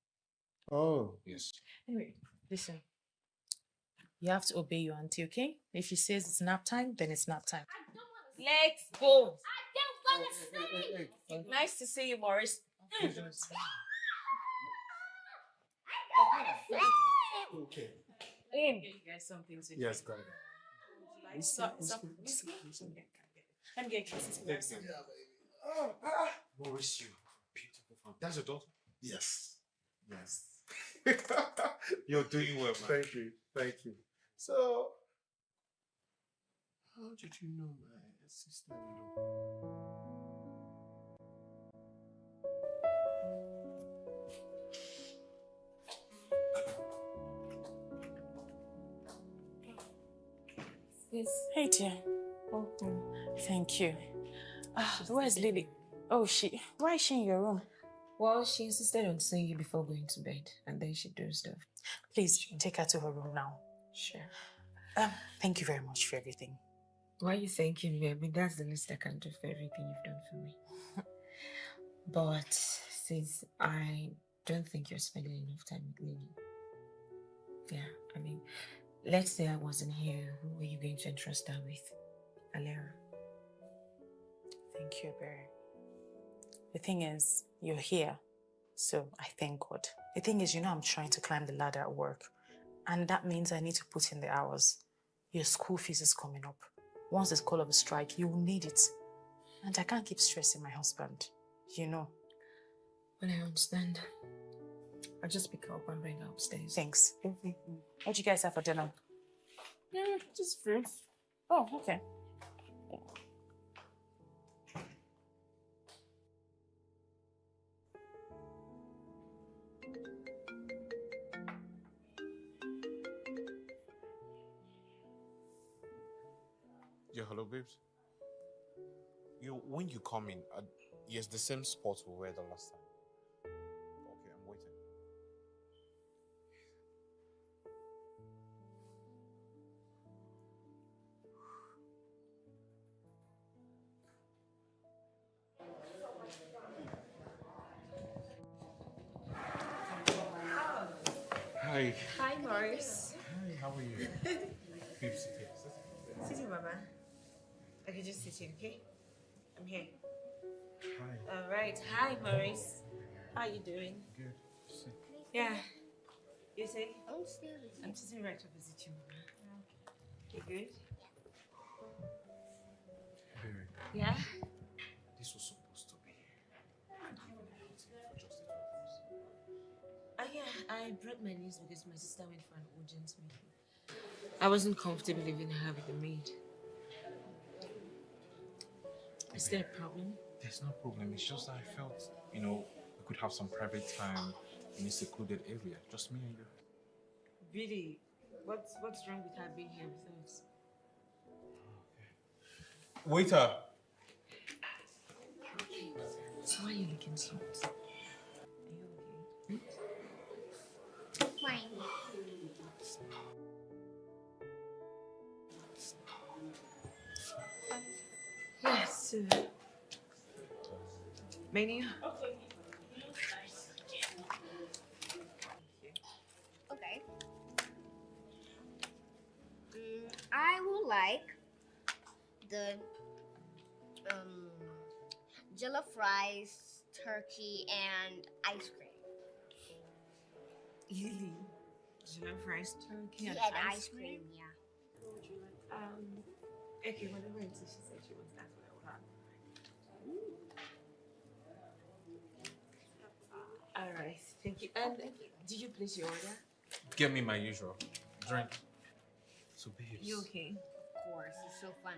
Oh. Yes. Anyway, listen. You have to obey your auntie, okay? If she says it's nap time, then it's nap time. Let's go. Hey, hey, hey, hey. Nice to see you, Morris. Okay. In. You guys something to Yes, got it. Like some, some whiskey? Let me get glasses for you. Yeah, baby. Oh, ah. Mauricio, beautiful fam. That's your daughter? Yes. Yes. You're doing well, man. Thank you. Thank you. So, how did you know my sister-in-law? Hey, dear. Thank you. Ah, where's Lily? Oh, she. Why is she in your room? Well, she insisted on seeing you before going to bed, and then she dozed off. Please take her to her room now. Sure. Um, thank you very much for everything. Why are you thanking me? I mean, that's the least I can do for everything you've done for me. But since I don't think you're spending enough time with Lily. Yeah, I mean, let's say I wasn't here, who were you going to entrust her with? Alera. Thank you, Ebere. The thing is, you're here, so I thank God. The thing is, you know, I'm trying to climb the ladder at work, and that means I need to put in the hours. Your school fees is coming up. Once this call of a strike, you will need it. And I can't keep stressing my husband, you know. Well, I understand. I'll just pick her up and bring her upstairs. Thanks. What do you guys have for dinner? Yeah, just fruits. Oh, okay. Yeah, hello, babes. You, when you come in, uh, yes, the same spot we were the last time. Okay, I'm waiting. Hi. Hi, Morris. Hi, how are you? Babe, sit here. Sit here. Sit here, Mama. Okay, just sit here, okay? I'm here. Hi. All right. Hi, Morris. How you doing? Good. Sit. Yeah. You say? I'm still I'm sitting right opposite you, Mama. You good? Baby, Yeah? this was supposed to be an evening outing for just the two of us. Uh, yeah, I brought my niece because my sister went for an urgent meeting. I wasn't comfortable leaving her with the maid. Is there a problem? There's no problem. It's just I felt, you know, we could have some private time in a secluded area. Just me and you. Really? What's what's wrong with her being here with us? Waiter! So why are you looking so upset? Are you okay? Fine. Yes. Menu? Okay. Mm, I would like the um, jollof rice, turkey, and ice cream. Lily, jollof rice, turkey, Yeah, and and ice ice cream. Cream, yeah. What would you like? Um, okay, whatever it is she said she wants, that's what I would have. All right, thank you. And did you place your order? Get me my usual drink. So, babes. You okay? Of course, it's so fun.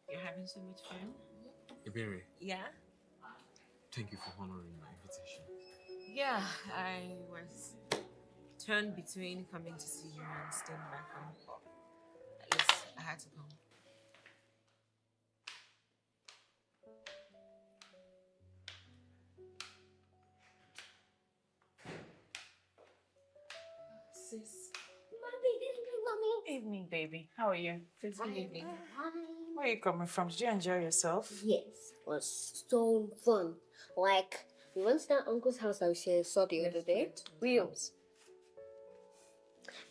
You're having so much fun. Ebere, Yeah? Thank you for honoring my invitation. Yeah, I was torn between coming to see you and staying back home. But at least I had to come. Sis. Mommy, this is mommy. Evening, baby. How are you? Good evening. Mommy. Where are you coming from? Did you enjoy yourself? Yes, it was so fun. Like, we went to that uncle's house that we saw the other day. We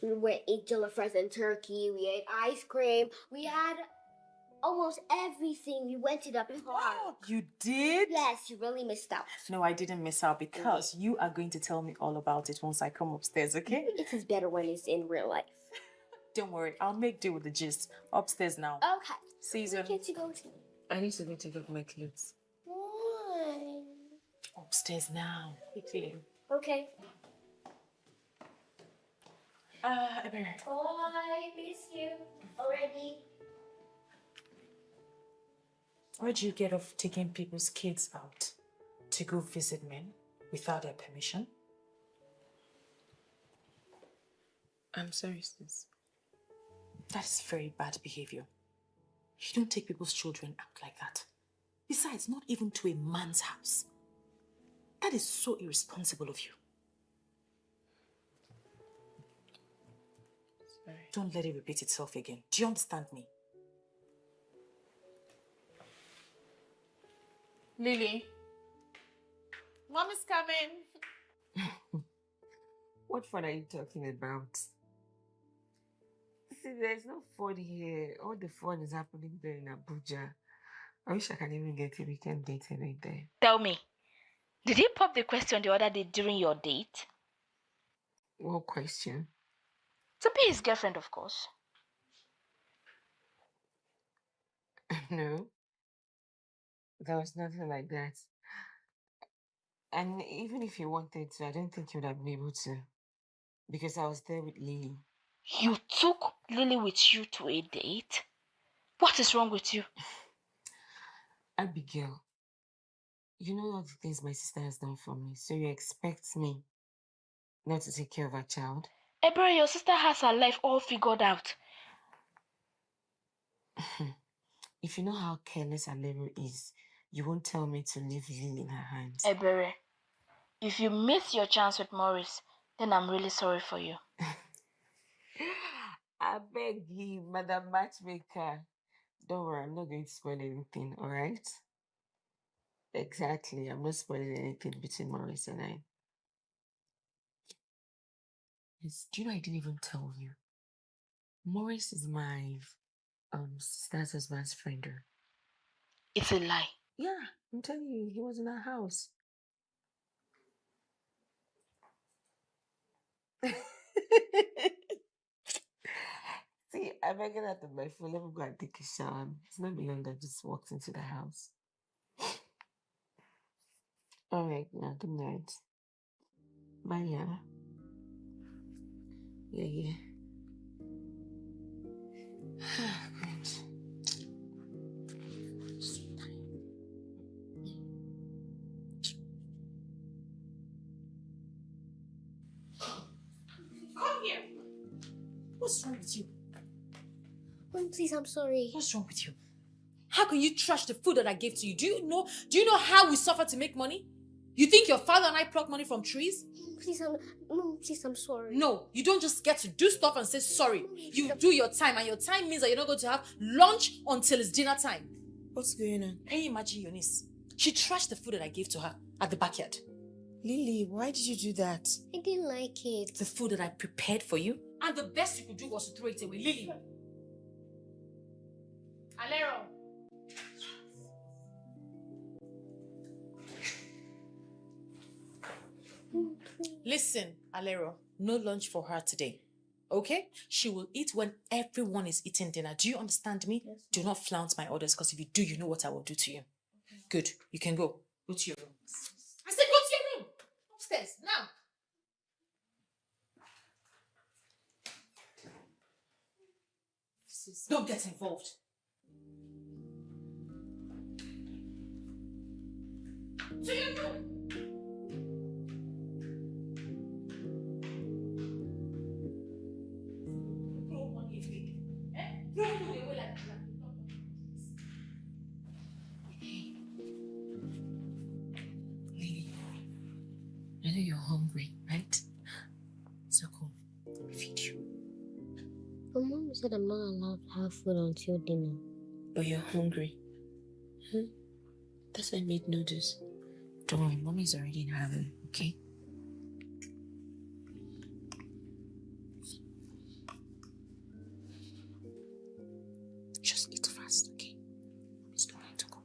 we went ate jollof rice and turkey. We ate ice cream. We had almost everything. We went to the park. You did? Yes, you really missed out. No, I didn't miss out because you are going to tell me all about it once I come upstairs, okay? It is better when it's in real life. Don't worry, I'll make do with the gist. Upstairs now. Okay. See you We soon. get to go to. I need to go take off my clothes. Why? Upstairs now, quickly. Okay. Uh, Ebere, Oh, I miss you already. where do you get off taking people's kids out to go visit men without their permission? I'm sorry, sis. That is very bad behavior. You don't take people's children out like that. Besides, not even to a man's house. That is so irresponsible of you. Sorry. Don't let it repeat itself again. Do you understand me? Lily, mom is coming. What fun are you talking about? See, there's no fun here. All the fun is happening there in Abuja. I wish I can even get a weekend date right there. Tell me, did he pop the question the other day during your date? What question? To be his girlfriend, of course. No. There was nothing like that. And even if he wanted to, I don't think he would have been able to. Because I was there with Lily. You took Lily with you to a date? What is wrong with you? Abigail, you know all the things my sister has done for me, so you expect me not to take care of her child? Ebere, your sister has her life all figured out. If you know how careless Alero is, you won't tell me to leave Lily in her hands. Ebere, if you miss your chance with Morris, then I'm really sorry for you. I beg you, Madam Matchmaker. Don't worry, I'm not going to spoil anything, all right? Exactly, I'm not spoiling anything between Morris and I. Yes, do you know I didn't even tell you? Morris is my um sister's husband's friend. Oh. It's a lie. Yeah, I'm telling you, he was in our house. See, I'm hanging out with my phone. Let me go and take a shower. It's not been long I just walked into the house. All right, now, good night. Bye, yeah. Yeah, yeah. Come here. What's wrong with you? Mom, please, I'm sorry. What's wrong with you? How can you trash the food that I gave to you? Do you know? Do you know how we suffer to make money? You think your father and I pluck money from trees? Mom, please, I'm Mom, please, I'm sorry. No, you don't just get to do stuff and say sorry. Mom, please, I'm You do your time, and your time means that you're not going to have lunch until it's dinner time. What's going on? Can you imagine your niece? She trashed the food that I gave to her at the backyard. Lily, why did you do that? I didn't like it. The food that I prepared for you, and the best you could do was to throw it away. Lily. Alero. Listen, Alero, no lunch for her today. Okay? She will eat when everyone is eating dinner. Do you understand me? Yes, ma'am. Do not flout my orders, 'cause if you do, you know what I will do to you. Okay. Good. You can go. Go to your room. I said go to your room. Upstairs, now. Don't get involved. To your room. Throw money away. Eh? Throw food away like, like, like. Lily, I know you're hungry, right? So come, let me feed you. But Mom said I'm not allowed to have food until dinner. But you're hungry. Hmm? That's why I made noodles. Don't worry, Mommy's already in her room, okay? Just eat fast, okay? Mommy's not going to come.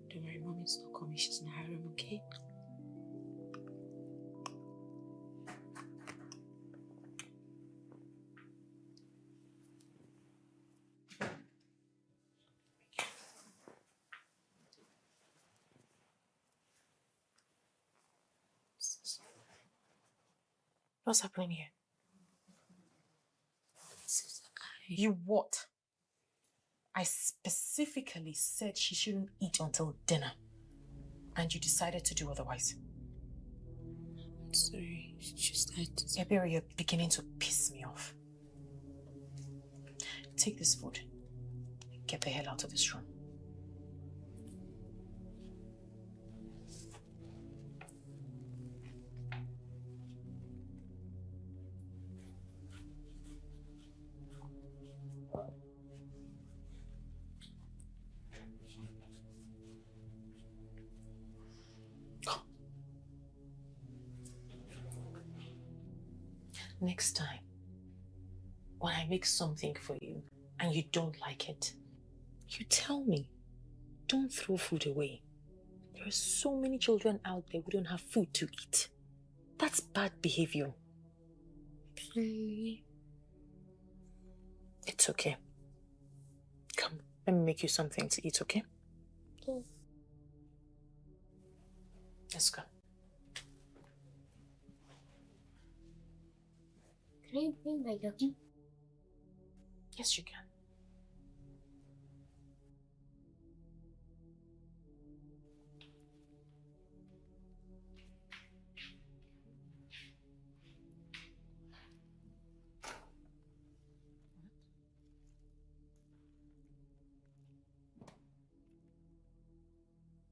Don't worry, Mommy's not coming. She's in her room, okay? What's happening here? You what? I specifically said she shouldn't eat until dinner, and you decided to do otherwise. I'm sorry. It's just that. Ebere, you're beginning to piss me off. Take this food. Get the hell out of this room. Next time, when I make something for you and you don't like it, you tell me. Don't throw food away. There are so many children out there who don't have food to eat. That's bad behavior. Sorry. It's okay. Come, let me make you something to eat, okay? Okay. Let's go. Can I bring my doggy? Yes, you can.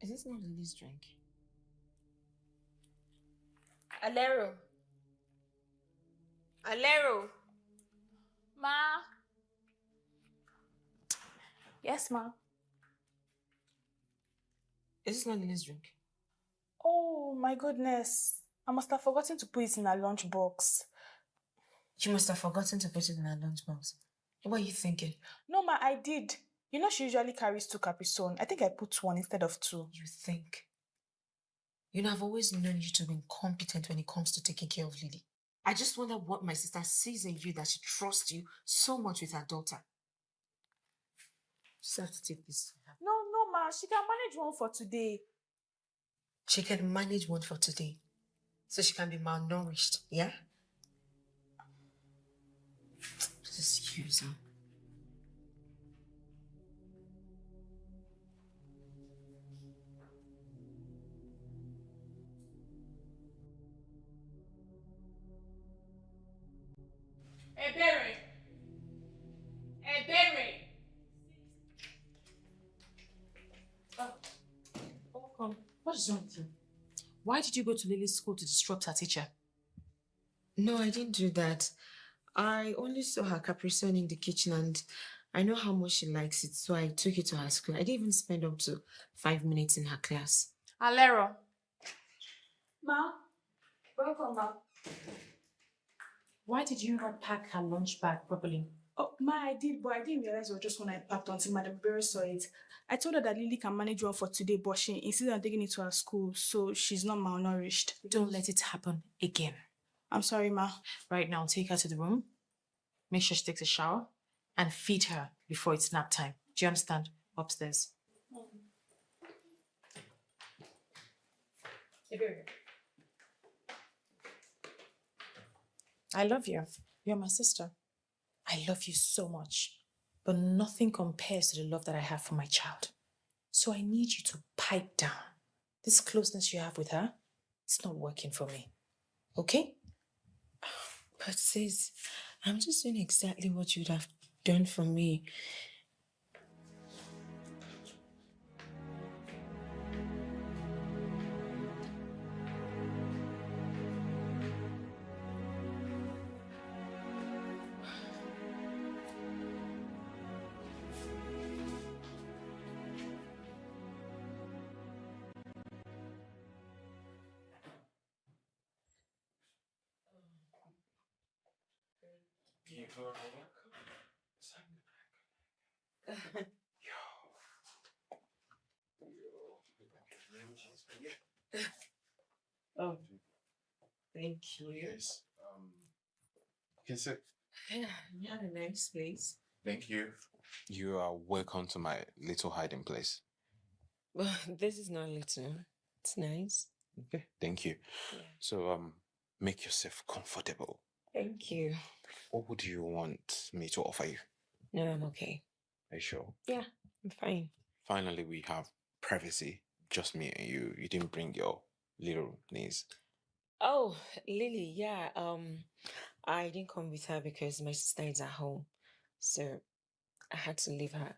Is this not Lily's drink? Alero. Alero. Ma. Yes, ma. Is this not Lily's drink? Oh my goodness. I must have forgotten to put it in her lunchbox. You must have forgotten to put it in her lunchbox. What are you thinking? No, ma, I did. You know she usually carries two Capri Sun. I think I put one instead of two. You think? You know, I've always known you to be incompetent when it comes to taking care of Lily. I just wonder what my sister sees in you that she trusts you so much with her daughter. Just have to take this to her. No, no, ma. She can manage one for today. She can manage one for today. So she can be malnourished, yeah? Just excuse her. Ebere. Ebere. Oh, welcome. What's wrong with you? Why did you go to Lily's school to disrupt her teacher? No, I didn't do that. I only saw her Capri Sun in the kitchen and I know how much she likes it, so I took it to her school. I didn't even spend up to five minutes in her class. Alero. Ma, welcome, ma. Why did you not pack her lunch bag properly? Oh, ma, I did, but I didn't realize it was just one I packed until Madam Ebere saw it. I told her that Lily can manage one for today, but she insisted on taking it to her school, so she's not malnourished. Don't let it happen again. I'm sorry, ma. Right now, take her to the room. Make sure she takes a shower and feed her before it's nap time. Do you understand? Upstairs. I love you. You're my sister. I love you so much. But nothing compares to the love that I have for my child. So I need you to pipe down. This closeness you have with her, it's not working for me. Okay? But sis, I'm just doing exactly what you would have done for me. Oh, thank you. Yes. Um, you can sit. Yeah, you had a nice place. Thank you. You are welcome to my little hiding place. Well, this is not little. It's nice. Okay, thank you. Yeah. So, um, make yourself comfortable. Thank you. What would you want me to offer you? No, I'm okay. Are you sure? Yeah, I'm fine. Finally, we have privacy. Just me and you. You didn't bring your little niece. Oh, Lily, yeah. Um, I didn't come with her because my sister is at home. So I had to leave her.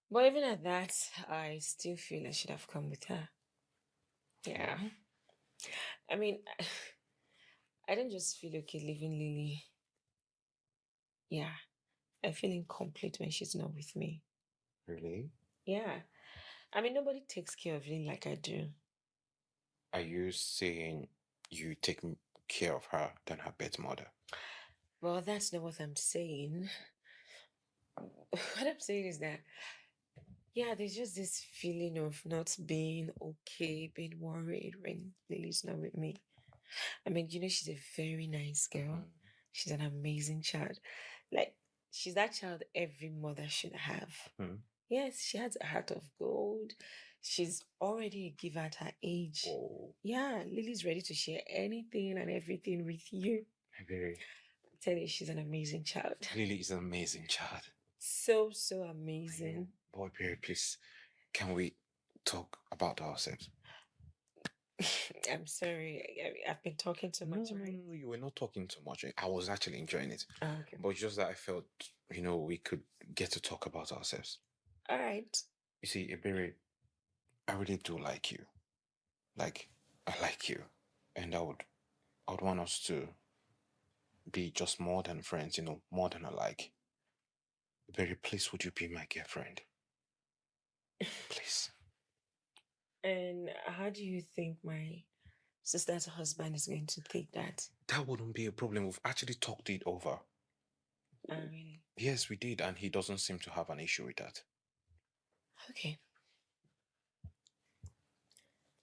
But even at that, I still feel I should have come with her. Yeah. I mean, I don't just feel okay leaving Lily. Yeah. I feel incomplete when she's not with me. Really? Yeah. I mean, nobody takes care of Lily like I do. Are you saying you take m- care of her than her birth mother? Well, that's not what I'm saying. What I'm saying is that, yeah, there's just this feeling of not being okay, being worried when Lily's not with me. I mean, you know, she's a very nice girl. Mm. She's an amazing child. Like, she's that child every mother should have. Mm. Yes, she has a heart of gold. She's already a giver at her age. Oh, Yeah, Lily's ready to share anything and everything with you. very. I'm telling you, she's an amazing child. Lily is an amazing child. So, so amazing. Boy, Perry, please, can we talk about ourselves? I'm sorry. I, I- I've been talking too No, much, no, right? no, you were not talking too much. I was actually enjoying it. Oh, okay. But it's just that I felt, you know, we could get to talk about ourselves. All right. You see, Ebere, I really do like you. Like, I like you. And I would, I would want us to be just more than friends, you know, more than alike. Ebere, please, would you be my girlfriend? Please. And how do you think my sister's husband is going to take that? That wouldn't be a problem. We've actually talked it over. Oh, really? Yes, we did, and he doesn't seem to have an issue with that. Okay.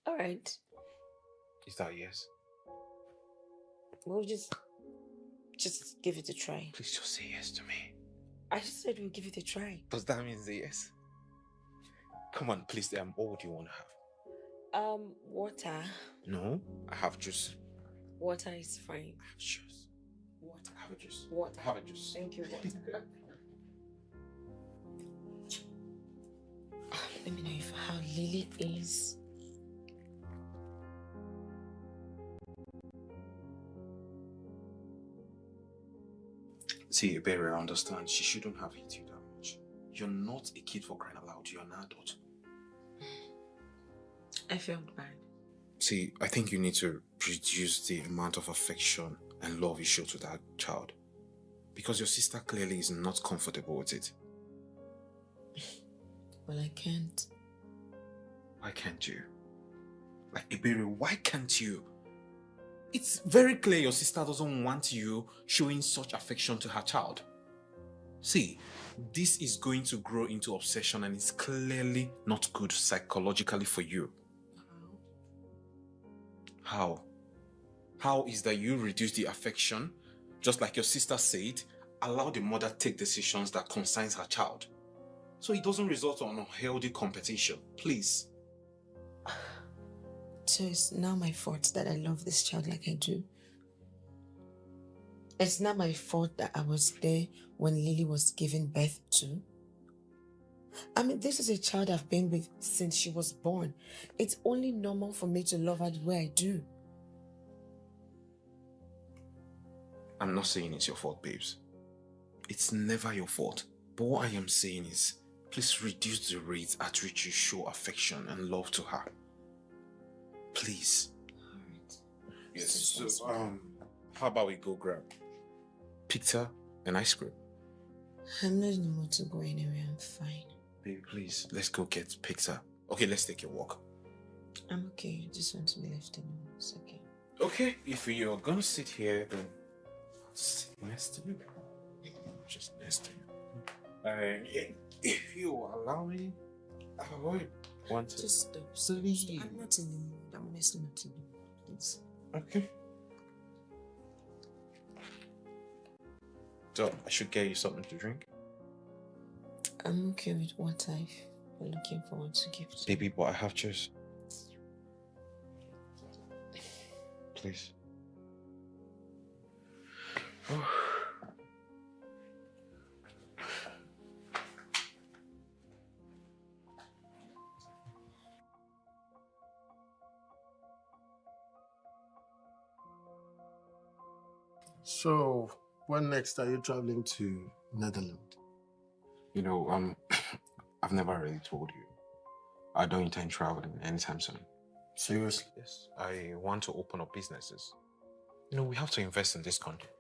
All right. Is that a yes? We'll just just give it a try. Please just say yes to me. I just said we'll give it a try. Does that mean say yes? Come on, please. Um, what would you want to have? Um, water. No, I have juice. Water is fine. I have juice. Water. I have a juice. Water. I have a juice. Thank you, water. Let me know if how Lily is. See, Ebere, I understand she shouldn't have hit you that much. You're not a kid for crying out loud. You're an adult. I felt bad. See, I think you need to reduce the amount of affection and love you show to that child. Because your sister clearly is not comfortable with it. Well, I can't. Why can't you? Like, Ebere, why can't you? It's very clear your sister doesn't want you showing such affection to her child. See, this is going to grow into obsession and it's clearly not good psychologically for you. How? How is that you reduce the affection, just like your sister said, allow the mother take decisions that concerns her child, so it doesn't result on unhealthy competition? Please. So it's now my fault that I love this child like I do. It's not my fault that I was there when Lily was giving birth to. I mean, this is a child I've been with since she was born. It's only normal for me to love her the way I do. I'm not saying it's your fault, babes. It's never your fault. But what I am saying is, please reduce the rate at which you show affection and love to her. Please. All right. Yes. So, So, um, how about we go grab pizza and ice cream? I'm not in the mood to go anywhere. I'm fine. Baby, please, let's go get pizza. Okay, let's take a walk. I'm okay. I just want to be left alone. It's okay. Okay, if you're gonna sit here, then I'll sit next to you. Just next to you. Uh, yeah, if you allow me, I would want to. Just stop. Please. I'm not in the mood. I'm honestly not in the mood. Please. Okay. So I should get you something to drink. I'm okay with water if you're looking for what to give to. Baby, but I have juice. Please. So, when next are you traveling to Netherlands? You know, um, I've never really told you. I don't intend traveling anytime soon. Seriously? Yes, I want to open up businesses. You know, we have to invest in this country.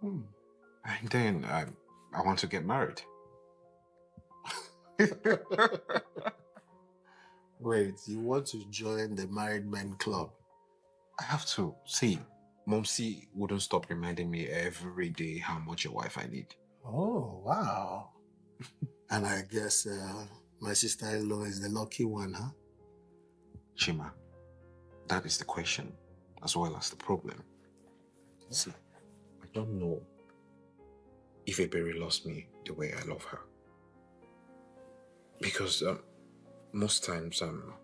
Hmm. And then I, I want to get married. Wait, you want to join the married men club? I have to. See, Momsy wouldn't stop reminding me every day how much a wife I need. Oh, wow. And I guess uh, my sister-in-law is the lucky one, huh? Chima, that is the question as well as the problem. See, I don't know if Ebere loves me the way I love her. Because um, most times um,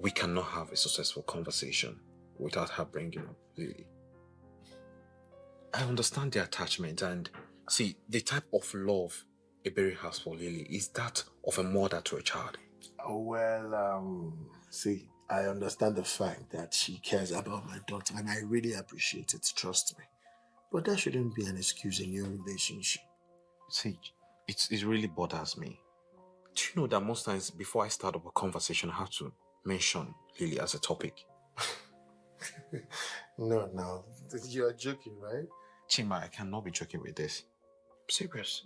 we cannot have a successful conversation without her bringing up Lily. I understand the attachment and see, the type of love Ebere has for Lily is that of a mother to a child. Oh, well, um, see, I understand the fact that she cares about my daughter, and I really appreciate it, trust me. But that shouldn't be an excuse in your relationship. See, it's, it really bothers me. Do you know that most times before I start up a conversation, I have to mention Lily as a topic? No, no, you're joking, right? Chima, I cannot be joking with this. I'm serious.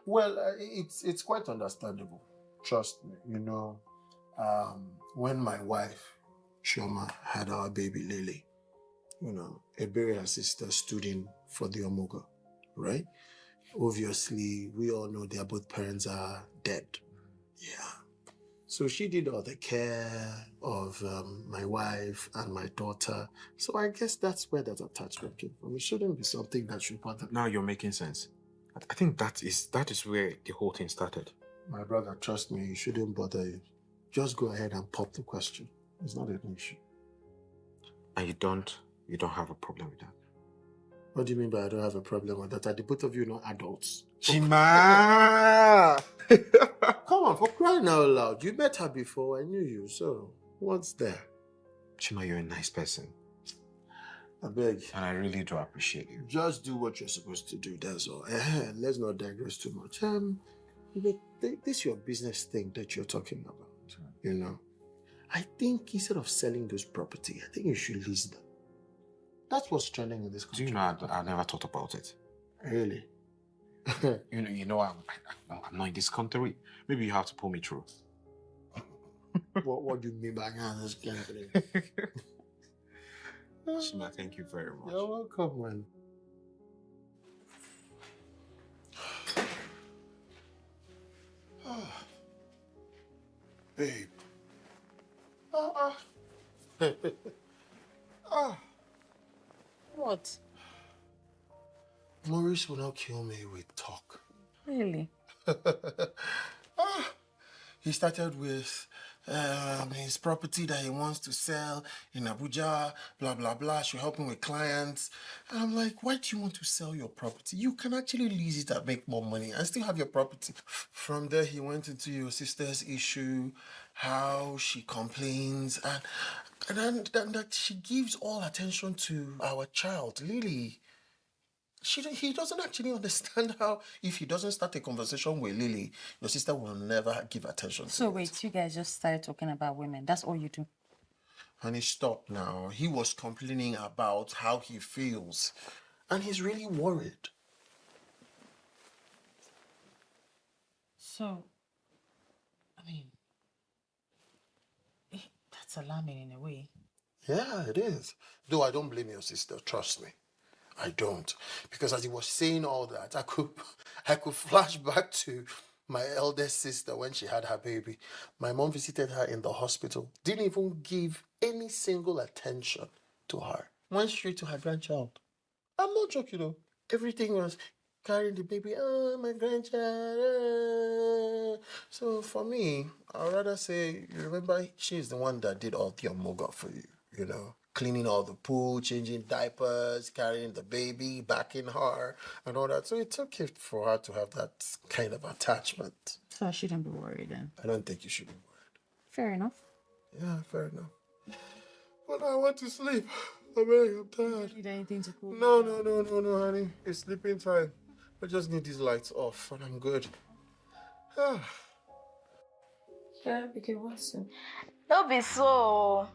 Well, uh, it's it's quite understandable. Trust me, you know, Um, when my wife, Chioma, had our baby Lily, you know, Ebere, her sister, stood in for the Omuga, right? Obviously, we all know their both parents are dead. Yeah. So she did all the care of um, my wife and my daughter. So I guess that's where that attachment came from. It shouldn't be something that should bother. Now you're making sense. I, I think that is that is where the whole thing started. My brother, trust me, it shouldn't bother you. Just go ahead and pop the question. It's not an issue. And you don't you don't have a problem with that. What do you mean by I don't have a problem with that? Are the both of you not adults? Chima! Come on, for crying out loud. You met her before. I knew you. So what's there? Chima, you're a nice person. I beg. And I really do appreciate you. Just do what you're supposed to do. That's all. Eh, let's not digress too much. Um, but th- this your business thing that you're talking about. You know, I think instead of selling those property, I think you should lease them. That's what's trending in this Do country. You know, I, I never thought about it. Really? You know, you know, I'm I, I'm not in this country. Maybe you have to pull me through. What, what do you mean by not in this country? Chima, thank you very much. You're welcome, man. Babe. Ah, ah. Ah. What? Maurice will not kill me with talk. Really? Ah, he started with um, his property that he wants to sell in Abuja, blah, blah, blah. Should help him with clients. And I'm like, why do you want to sell your property? You can actually lease it and make more money and still have your property. From there, he went into your sister's issue, how she complains, and and, then, then that she gives all attention to our child, Lily. She, he doesn't actually understand how, if he doesn't start a conversation with Lily, your sister will never give attention to So it. Wait, you guys just started talking about women. That's all you do. And he stopped now. He was complaining about how he feels. And he's really worried. So, I mean, eh, that's alarming in a way. Yeah, it is. Though I don't blame your sister, trust me. I don't. Because as he was saying all that, I could I could flash back to my eldest sister when she had her baby. My mom visited her in the hospital, didn't even give any single attention to her. Went straight to her grandchild. I'm not joking though. Everything was carrying the baby, oh, my grandchild. Ah. So for me, I'd rather say, you remember, she's the one that did all the Omuga for you, you know, cleaning all the poo, changing diapers, carrying the baby, backing her, and all that. So it's okay for her to have that kind of attachment. So I shouldn't be worried then. I don't think you should be worried. Fair enough. Yeah, fair enough. But I want to sleep. I mean, I'm tired. Need anything to cook? No, no, no, no, no, honey. It's sleeping time. I just need these lights off and I'm good. Ah. Yeah, because what's up? No be so.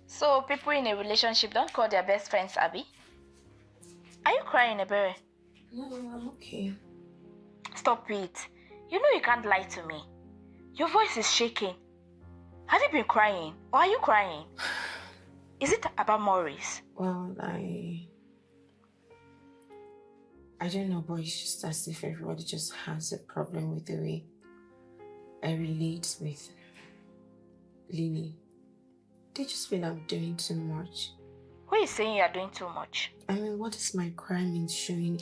So people in a relationship don't call their best friends, Abby. Are you crying, Ebere? No, I'm okay. Stop it. You know you can't lie to me. Your voice is shaking. Have you been crying? Or are you crying? Is it about Maurice? Well, I I don't know, but it's just as if everybody just has a problem with the way I relate with Lily. They just feel I'm doing too much. Who is saying you are doing too much? I mean, what is my crime in showing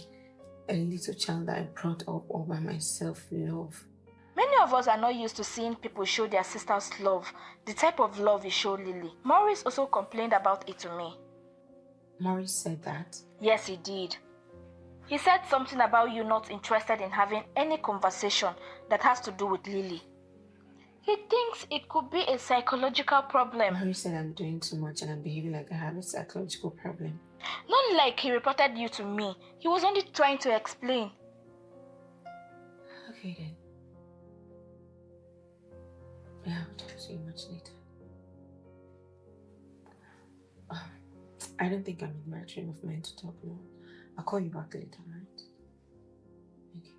a little child that I brought up all by myself love? Many of us are not used to seeing people show their sisters love, the type of love you show Lily. Maurice also complained about it to me. Maurice said that? Yes, he did. He said something about you not interested in having any conversation that has to do with Lily. He thinks it could be a psychological problem. Maurice said I'm doing too much and I'm behaving like I have a psychological problem. Not like he reported you to me. He was only trying to explain. Okay then. Yeah, I'll talk to you much later. Um, I don't think I'm in the right frame of mind to talk now. I'll call you back later, alright? Okay.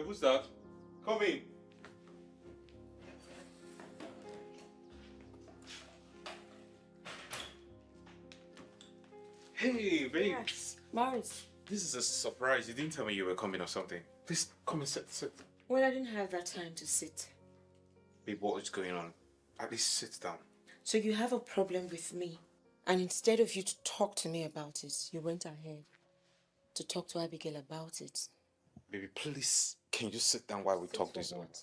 Who's that? Come in. Hey, babe. Yes, Morris. This is a surprise. You didn't tell me you were coming or something. Please come and sit, sit. Well, I didn't have that time to sit. Babe, what is going on? At least sit down. So you have a problem with me, and instead of you to talk to me about it, you went ahead to talk to Abigail about it. Baby, please, can you sit down while we talk this over? What?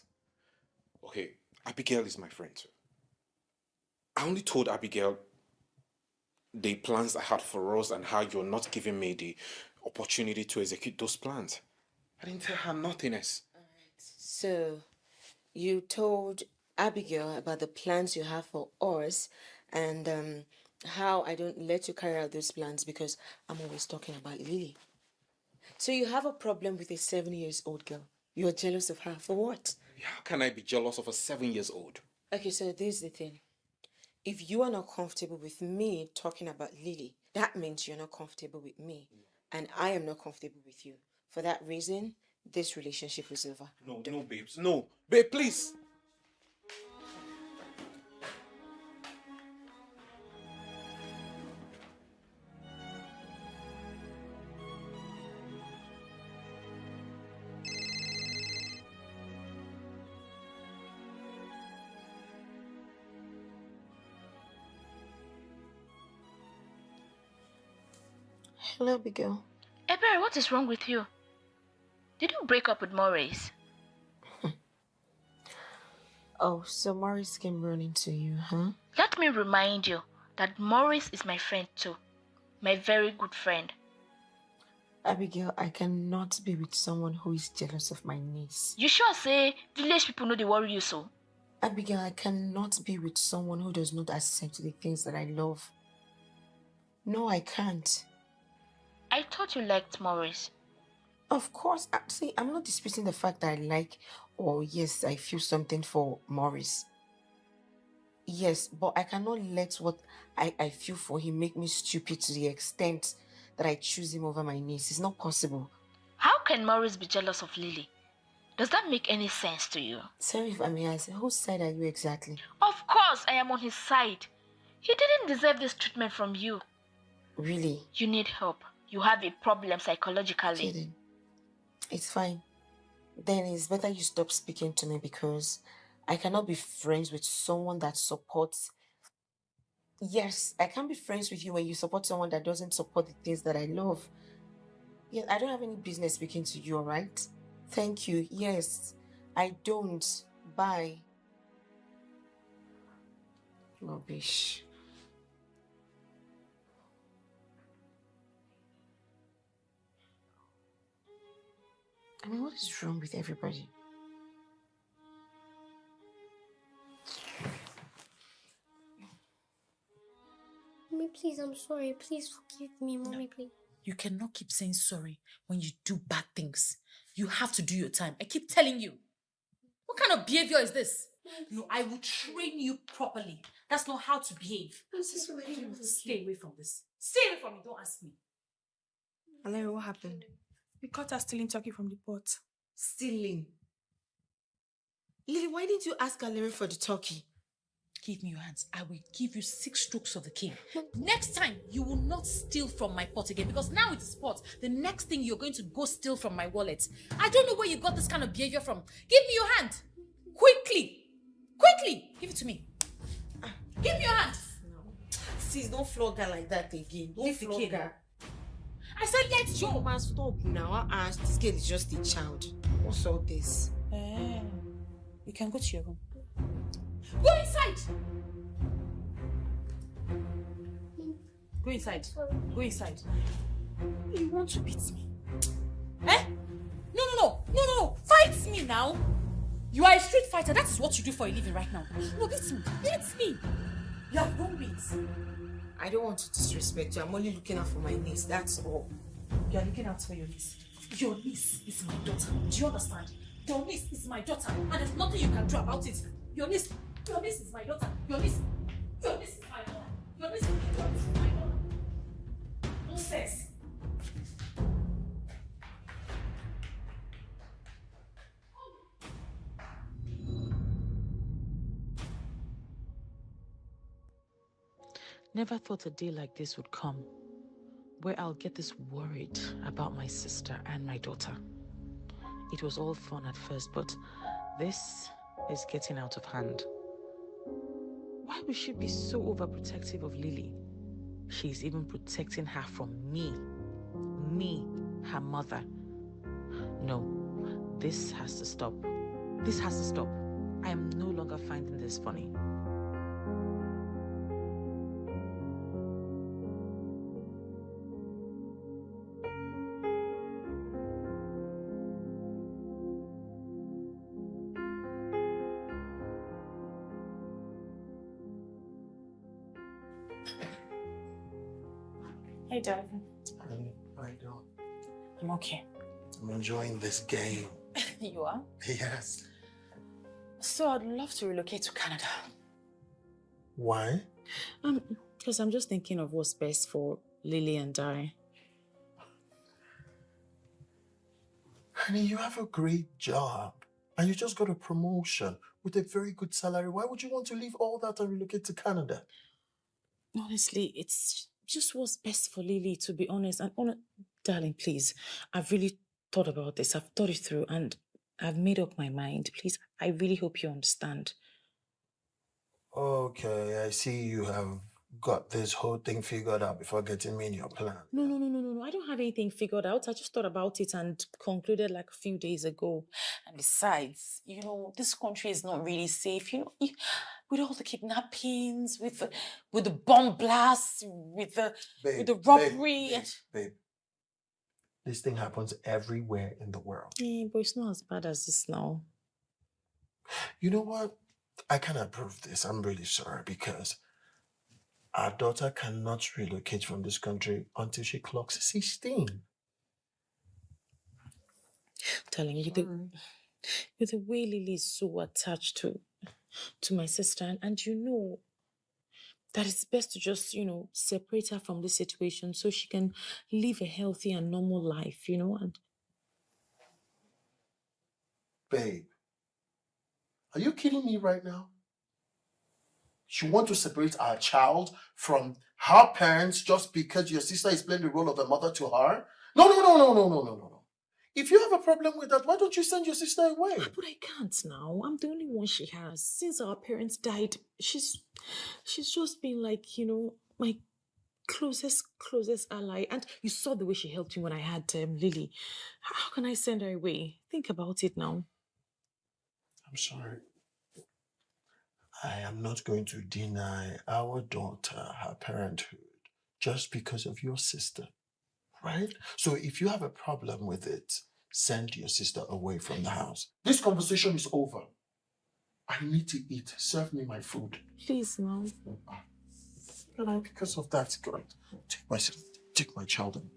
Okay, Abigail is my friend too. I only told Abigail the plans I had for us and how you're not giving me the opportunity to execute those plans. I didn't tell her nothing else. All right. So, you told Abigail about the plans you have for us and, um, how I don't let you carry out those plans because I'm always talking about Lily. So you have a problem with a seven years old girl. You're jealous of her. For what? How can I be jealous of a seven years old? Okay, so this is the thing. If you are not comfortable with me talking about Lily, that means you're not comfortable with me. And I am not comfortable with you. For that reason, this relationship is over. No, no, babes, no. Babe, please. Hello, Abigail. Ebere, what is wrong with you? Did you break up with Morris? Oh, so Morris came running to you, huh? Let me remind you that Morris is my friend too. My very good friend. Abigail, I cannot be with someone who is jealous of my niece. You sure say village people no dey worry you so? Abigail, I cannot be with someone who does not accept the things that I love. No, I can't. I thought you liked Morris. Of course, I, see, I'm not disputing the fact that I like, or yes, I feel something for Morris. Yes, but I cannot let what I, I feel for him make me stupid to the extent that I choose him over my niece. It's not possible. How can Morris be jealous of Lily? Does that make any sense to you? Sorry if I may ask, whose side are you exactly? Of course, I am on his side. He didn't deserve this treatment from you. Really? You need help. You have a problem psychologically. Okay then. It's fine. Then it's better you stop speaking to me because I cannot be friends with someone that supports. Yes, I can't be friends with you when you support someone that doesn't support the things that I love. Yes, I don't have any business speaking to you, all right? Thank you. Yes, I don't. Bye. Rubbish. I mean, what is wrong with everybody? Mommy, please, I'm sorry. Please forgive me, Mommy, please. You cannot keep saying sorry when you do bad things. You have to do your time. I keep telling you. What kind of behavior is this? No, I will train you properly. That's not how to behave. Stay away from this. Stay away from me. Don't ask me. Alere, what happened? We caught her stealing turkey from the pot. Stealing? Lily, why didn't you ask Alere for the turkey? Give me your hands. I will give you six strokes of the cane. Next time, you will not steal from my pot again because now it is pot. The next thing you're going to go steal from my wallet. I don't know where you got this kind of behavior from. Give me your hand. Quickly. Quickly. Give it to me. Give me your hand. Sis, don't flog her like that again. Don't flog her. I said let go. Ma, stop now. Uh-uh, this girl is just a child. What's all this? Eh, you can go to your room. Go inside. Go inside. Go inside. You want to beat me? Eh? No, no, no. No, no, no. Fight me now. You are a street fighter. That is what you do for a living right now. No, beat me. Beat me. You have grown wings. I don't want to disrespect you. I'm only looking out for my niece. That's all. You are looking out for your niece. Your niece is my daughter. Do you understand? Your niece is my daughter, and there's nothing you can do about it. Your niece, your niece is my daughter. Your niece, your niece is my daughter. Your niece, your niece is my daughter. Nonsense. Never thought a day like this would come, where I'll get this worried about my sister and my daughter. It was all fun at first, but this is getting out of hand. Why we should be so overprotective of Lily? She's even protecting her from me. Me, her mother. No, this has to stop. This has to stop. I am no longer finding this funny. Hey, darling. Honey, how you doing? I'm okay. I'm enjoying this game. You are? Yes. So I'd love to relocate to Canada. Why? Um, because I'm just thinking of what's best for Lily and I. Honey, you have a great job and you just got a promotion with a very good salary. Why would you want to leave all that and relocate to Canada? Honestly, it's just what's best for Lily, to be honest. And hon- darling, please, I've really thought about this. I've thought it through and I've made up my mind. Please, I really hope you understand. Okay, I see you have got this whole thing figured out before getting me in your plan. No, no, no, no, no, no. I don't have anything figured out. I just thought about it and concluded, like, a few days ago. And besides, you know, this country is not really safe. You know, you, with all the kidnappings, with the, with the bomb blasts, with the Babe, with the babe, robbery. Babe, babe. This thing happens everywhere in the world. Eh, but it's not as bad as this now. You know what? I can't approve this. I'm really sorry because our daughter cannot relocate from this country until she clocks sixteen. Darling, with the, with the way Lily is so attached to to my sister, and, and you know that it's best to just, you know, separate her from this situation so she can live a healthy and normal life, you know, and Babe, are you kidding me right now? You want to separate our child from her parents just because your sister is playing the role of a mother to her? No, no, no, no, no, no, no, no, no. If you have a problem with that, why don't you send your sister away? Ah, but I can't now. I'm the only one she has. Since our parents died, she's she's just been, like, you know, my closest, closest ally. And you saw the way she helped me when I had, um, Lily. How can I send her away? Think about it now. I'm sorry. I am not going to deny our daughter her parenthood just because of your sister, right? So if you have a problem with it, send your sister away from the house. This conversation is over. I need to eat. Serve me my food. Please, now. Can I, because of that, God, take my, take my child and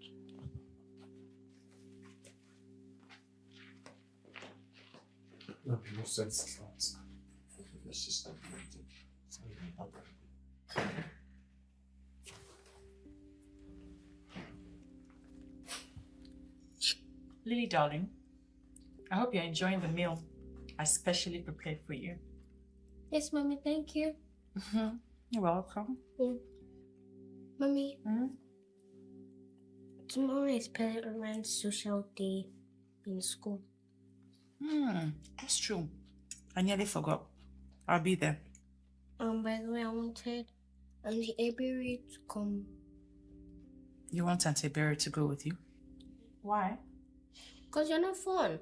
Lily, darling, I hope you're enjoying the meal I specially prepared for you. Yes, Mommy, thank you. You're welcome. Yeah. Mommy, tomorrow is Parents' Social Day in school. Hmm, that's true. I nearly forgot. I'll be there. Um, by the way, I wanted Auntie Ebery to come. You want Auntie Ebery to go with you? Why? 'Cause you're not fun.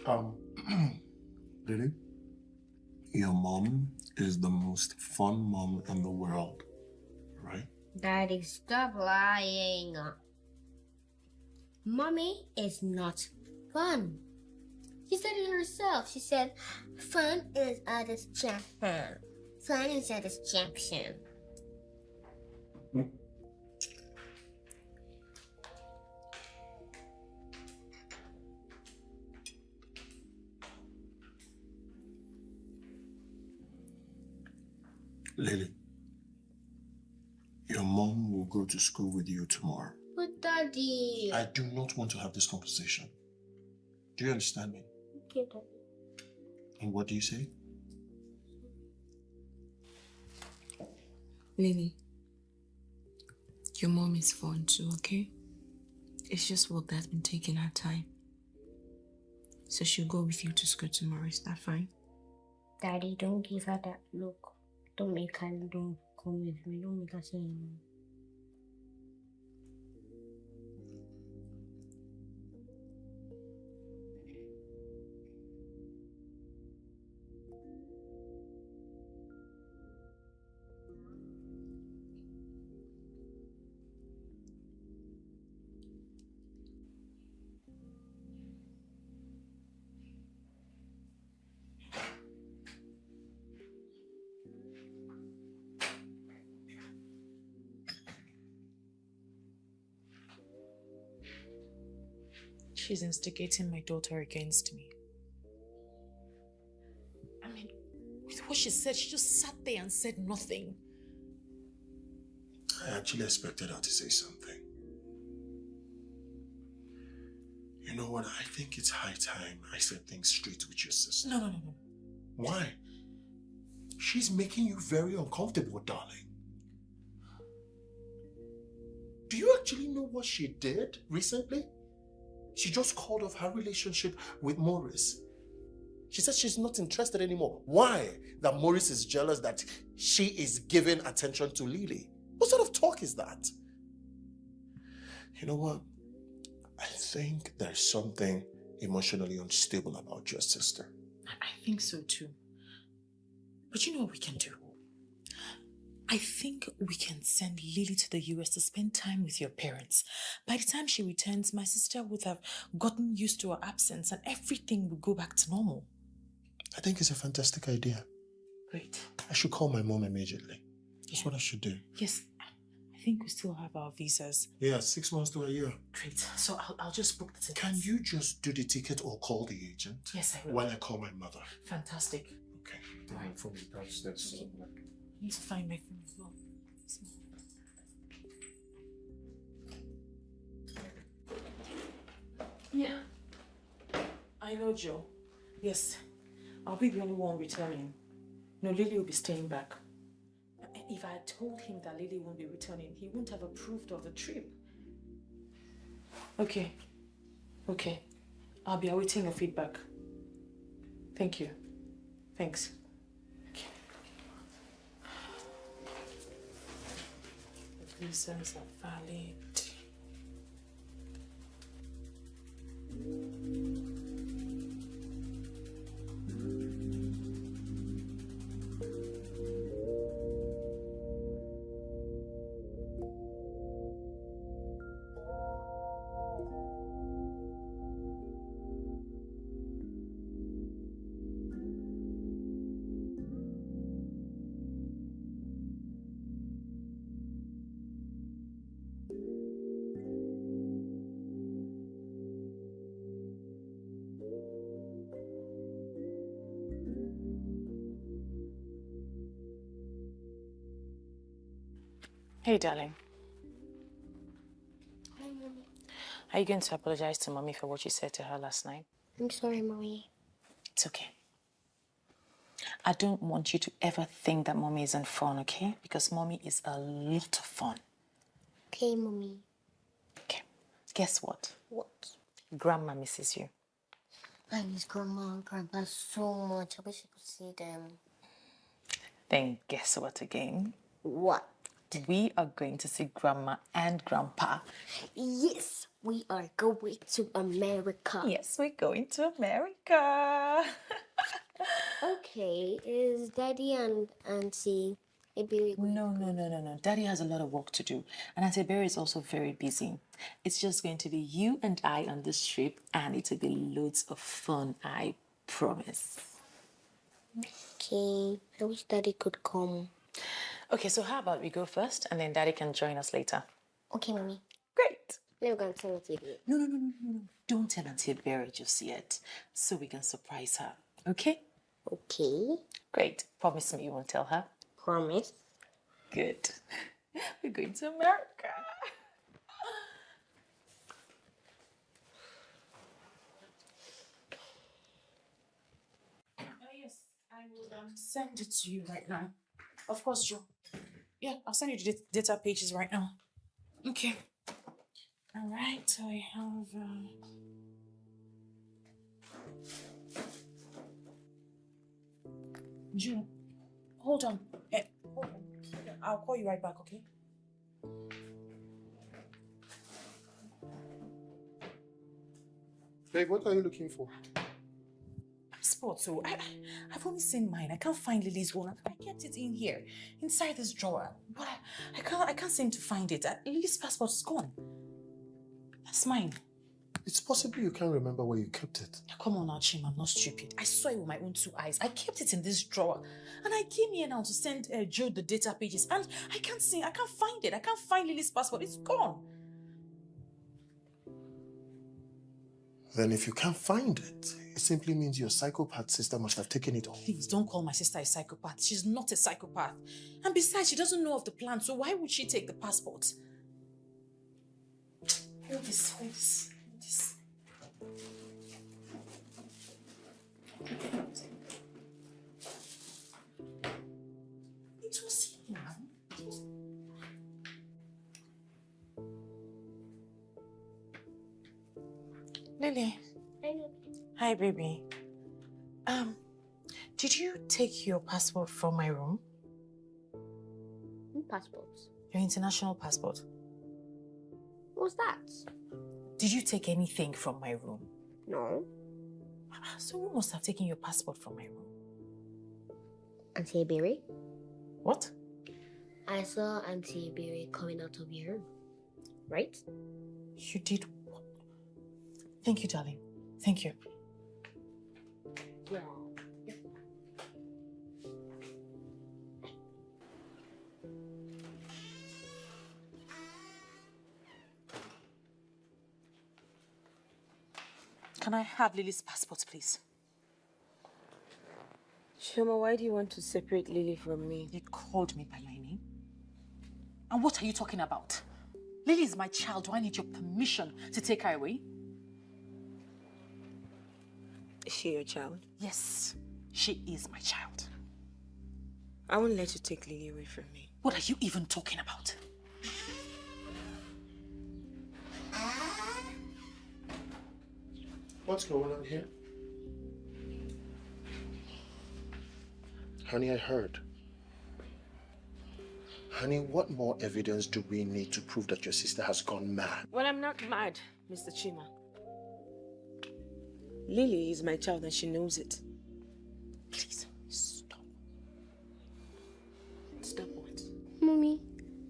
Um, Lily, your mom is the most fun mom in the world, right? Daddy, stop lying. Mommy is not fun. She said it herself. She said, "Fun is a distraction. Fun is a distraction." Lily, your mom will go to school with you tomorrow. But Daddy. I do not want to have this conversation. Do you understand me? Okay, Daddy. And what do you say? Lily, your mom is fine too, okay? It's just work that's been taking her time. So she'll go with you to school tomorrow, is that fine? Daddy, don't give her that look. Don't make her don't come with me. Don't make her say anything. She's instigating my daughter against me. I mean, with what she said, she just sat there and said nothing. I actually expected her to say something. You know what? I think it's high time I set things straight with your sister. No, no, no, no. Why? She's making you very uncomfortable, darling. Do you actually know what she did recently? She just called off her relationship with Maurice. She says she's not interested anymore. Why? That Maurice is jealous that she is giving attention to Lily. What sort of talk is that? You know what? I think there's something emotionally unstable about your sister. I think so too. But you know what we can do? I think we can send Lily to the U S to spend time with your parents. By the time she returns, my sister would have gotten used to her absence and everything would go back to normal. I think it's a fantastic idea. Great. I should call my mom immediately. That's what I should do. Yes, I think we still have our visas. Yeah, six months to a year. Great. So I'll, I'll just book the tickets. Can you just do the ticket or call the agent? Yes, I will. While I call my mother. Fantastic. Okay. I'll phone you downstairs. I need to find my phone as well. Yeah. I know, Joe. Yes. I'll be the only one returning. No, Lily will be staying back. And if I had told him that Lily won't be returning, he wouldn't have approved of the trip. Okay. Okay. I'll be awaiting your feedback. Thank you. Thanks. Okay. The visas are valid. Hey, darling. Hi, Mommy. Are you going to apologize to Mommy for what you said to her last night? I'm sorry, Mommy. It's okay. I don't want you to ever think that Mommy isn't fun, okay? Because Mommy is a lot of fun. Okay, Mommy. Okay. Guess what? What? Grandma misses you. I miss Grandma and Grandpa so much. I wish I could see them. Then guess what again? What? We are going to see Grandma and Grandpa. Yes, we are going to America. Yes, we're going to America. Okay, is Daddy and Auntie Ibiri going? No, no, no, no, no. Daddy has a lot of work to do. And Auntie Berry is also very busy. It's just going to be you and I on this trip, and it'll be loads of fun, I promise. Okay, I wish Daddy could come. Okay, so how about we go first, and then Daddy can join us later? Okay, Mommy. Great. Let me go and tell Auntie Ibiri. No, no, no, no, no, no. Don't tell Auntie Berry just yet. So we can surprise her. Okay? Okay. Great. Promise me you won't tell her. Promise. Good. We're going to America. I will, um, send it to you right now. Of course, Joe. Yeah, I'll send you the dat- data pages right now. Okay. All right, so I have. Um... Joe, hold on. Eh, hold on. I'll call you right back, okay? Babe, what are you looking for? Passport. So I, I, I've only seen mine. I can't find Lily's one. I kept it in here, inside this drawer. But I, I can't, I can't seem to find it. Uh, Lily's passport is gone. That's mine. It's possible you can't remember where you kept it. Now, come on now, Chima, I'm not stupid. I saw it with my own two eyes. I kept it in this drawer. And I came here now to send, uh, Joe the data pages. And I can't see, I can't find it. I can't find Lily's passport. It's gone. Then if you can't find it, it simply means your psychopath sister must have taken it all. Please don't call my sister a psychopath. She's not a psychopath. And besides, she doesn't know of the plan, so why would she take the passport? Hold this, hold this, hold this. It was here. It was... Lily. Hi, baby. Um, did you take your passport from my room? What passport? Your international passport. What's that? Did you take anything from my room? No. Ah, so who must have taken your passport from my room? Auntie Ebere? What? I saw Auntie Ebere coming out of your room, right? You did what? Thank you, darling. Thank you. Can I have Lily's passport, please? Chioma, why do you want to separate Lily from me? You called me by my name. And what are you talking about? Lily is my child. Do I need your permission to take her away? Is she your child? Yes, she is my child. I won't let you take Lily away from me. What are you even talking about? What's going on here? Honey, I heard. Honey, what more evidence do we need to prove that your sister has gone mad? Well, I'm not mad, Mister Chima. Lily is my child and she knows it. Please, stop. Stop what? Mommy,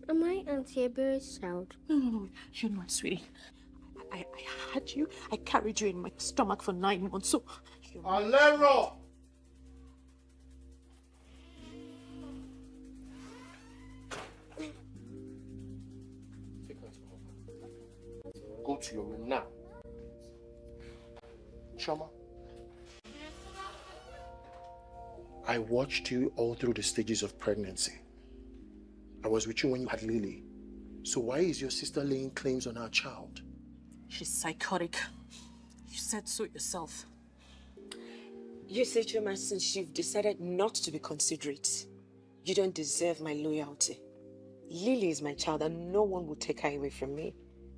am I Auntie Ebere's child? No, no, no, you're not, sweetie. I, I had you, I carried you in my stomach for nine months, so you're... Alero! Go to your room now. Chioma, I watched you all through the stages of pregnancy. I was with you when you had Lily. So why is your sister laying claims on our child? She's psychotic. You said so yourself. You see, Chioma, since you've decided not to be considerate, you don't deserve my loyalty. Lily is my child and no one will take her away from me.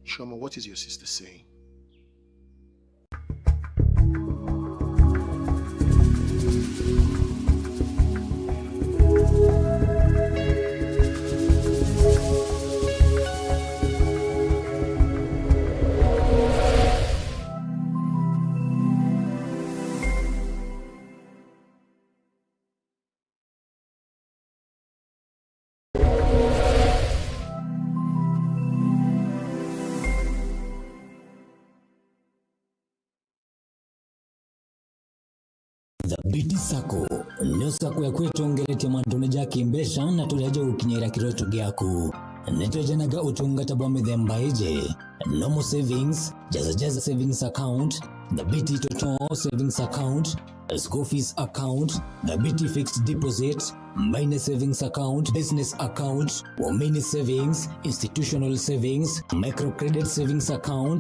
Chioma, what is your sister saying? Thabiti Sacco nio sacco yaku itongeretie mantune ja kimbeca na turia jagukinyira kiroto giaku. Nitwejanaga utungata bwa mithemba iji: normal savings, jaza jaza savings account, Thabiti Toto savings account, school fees account, Thabiti fixed deposit, Mine savings account, business account, Wamini savings, institutional savings, microcredit savings account,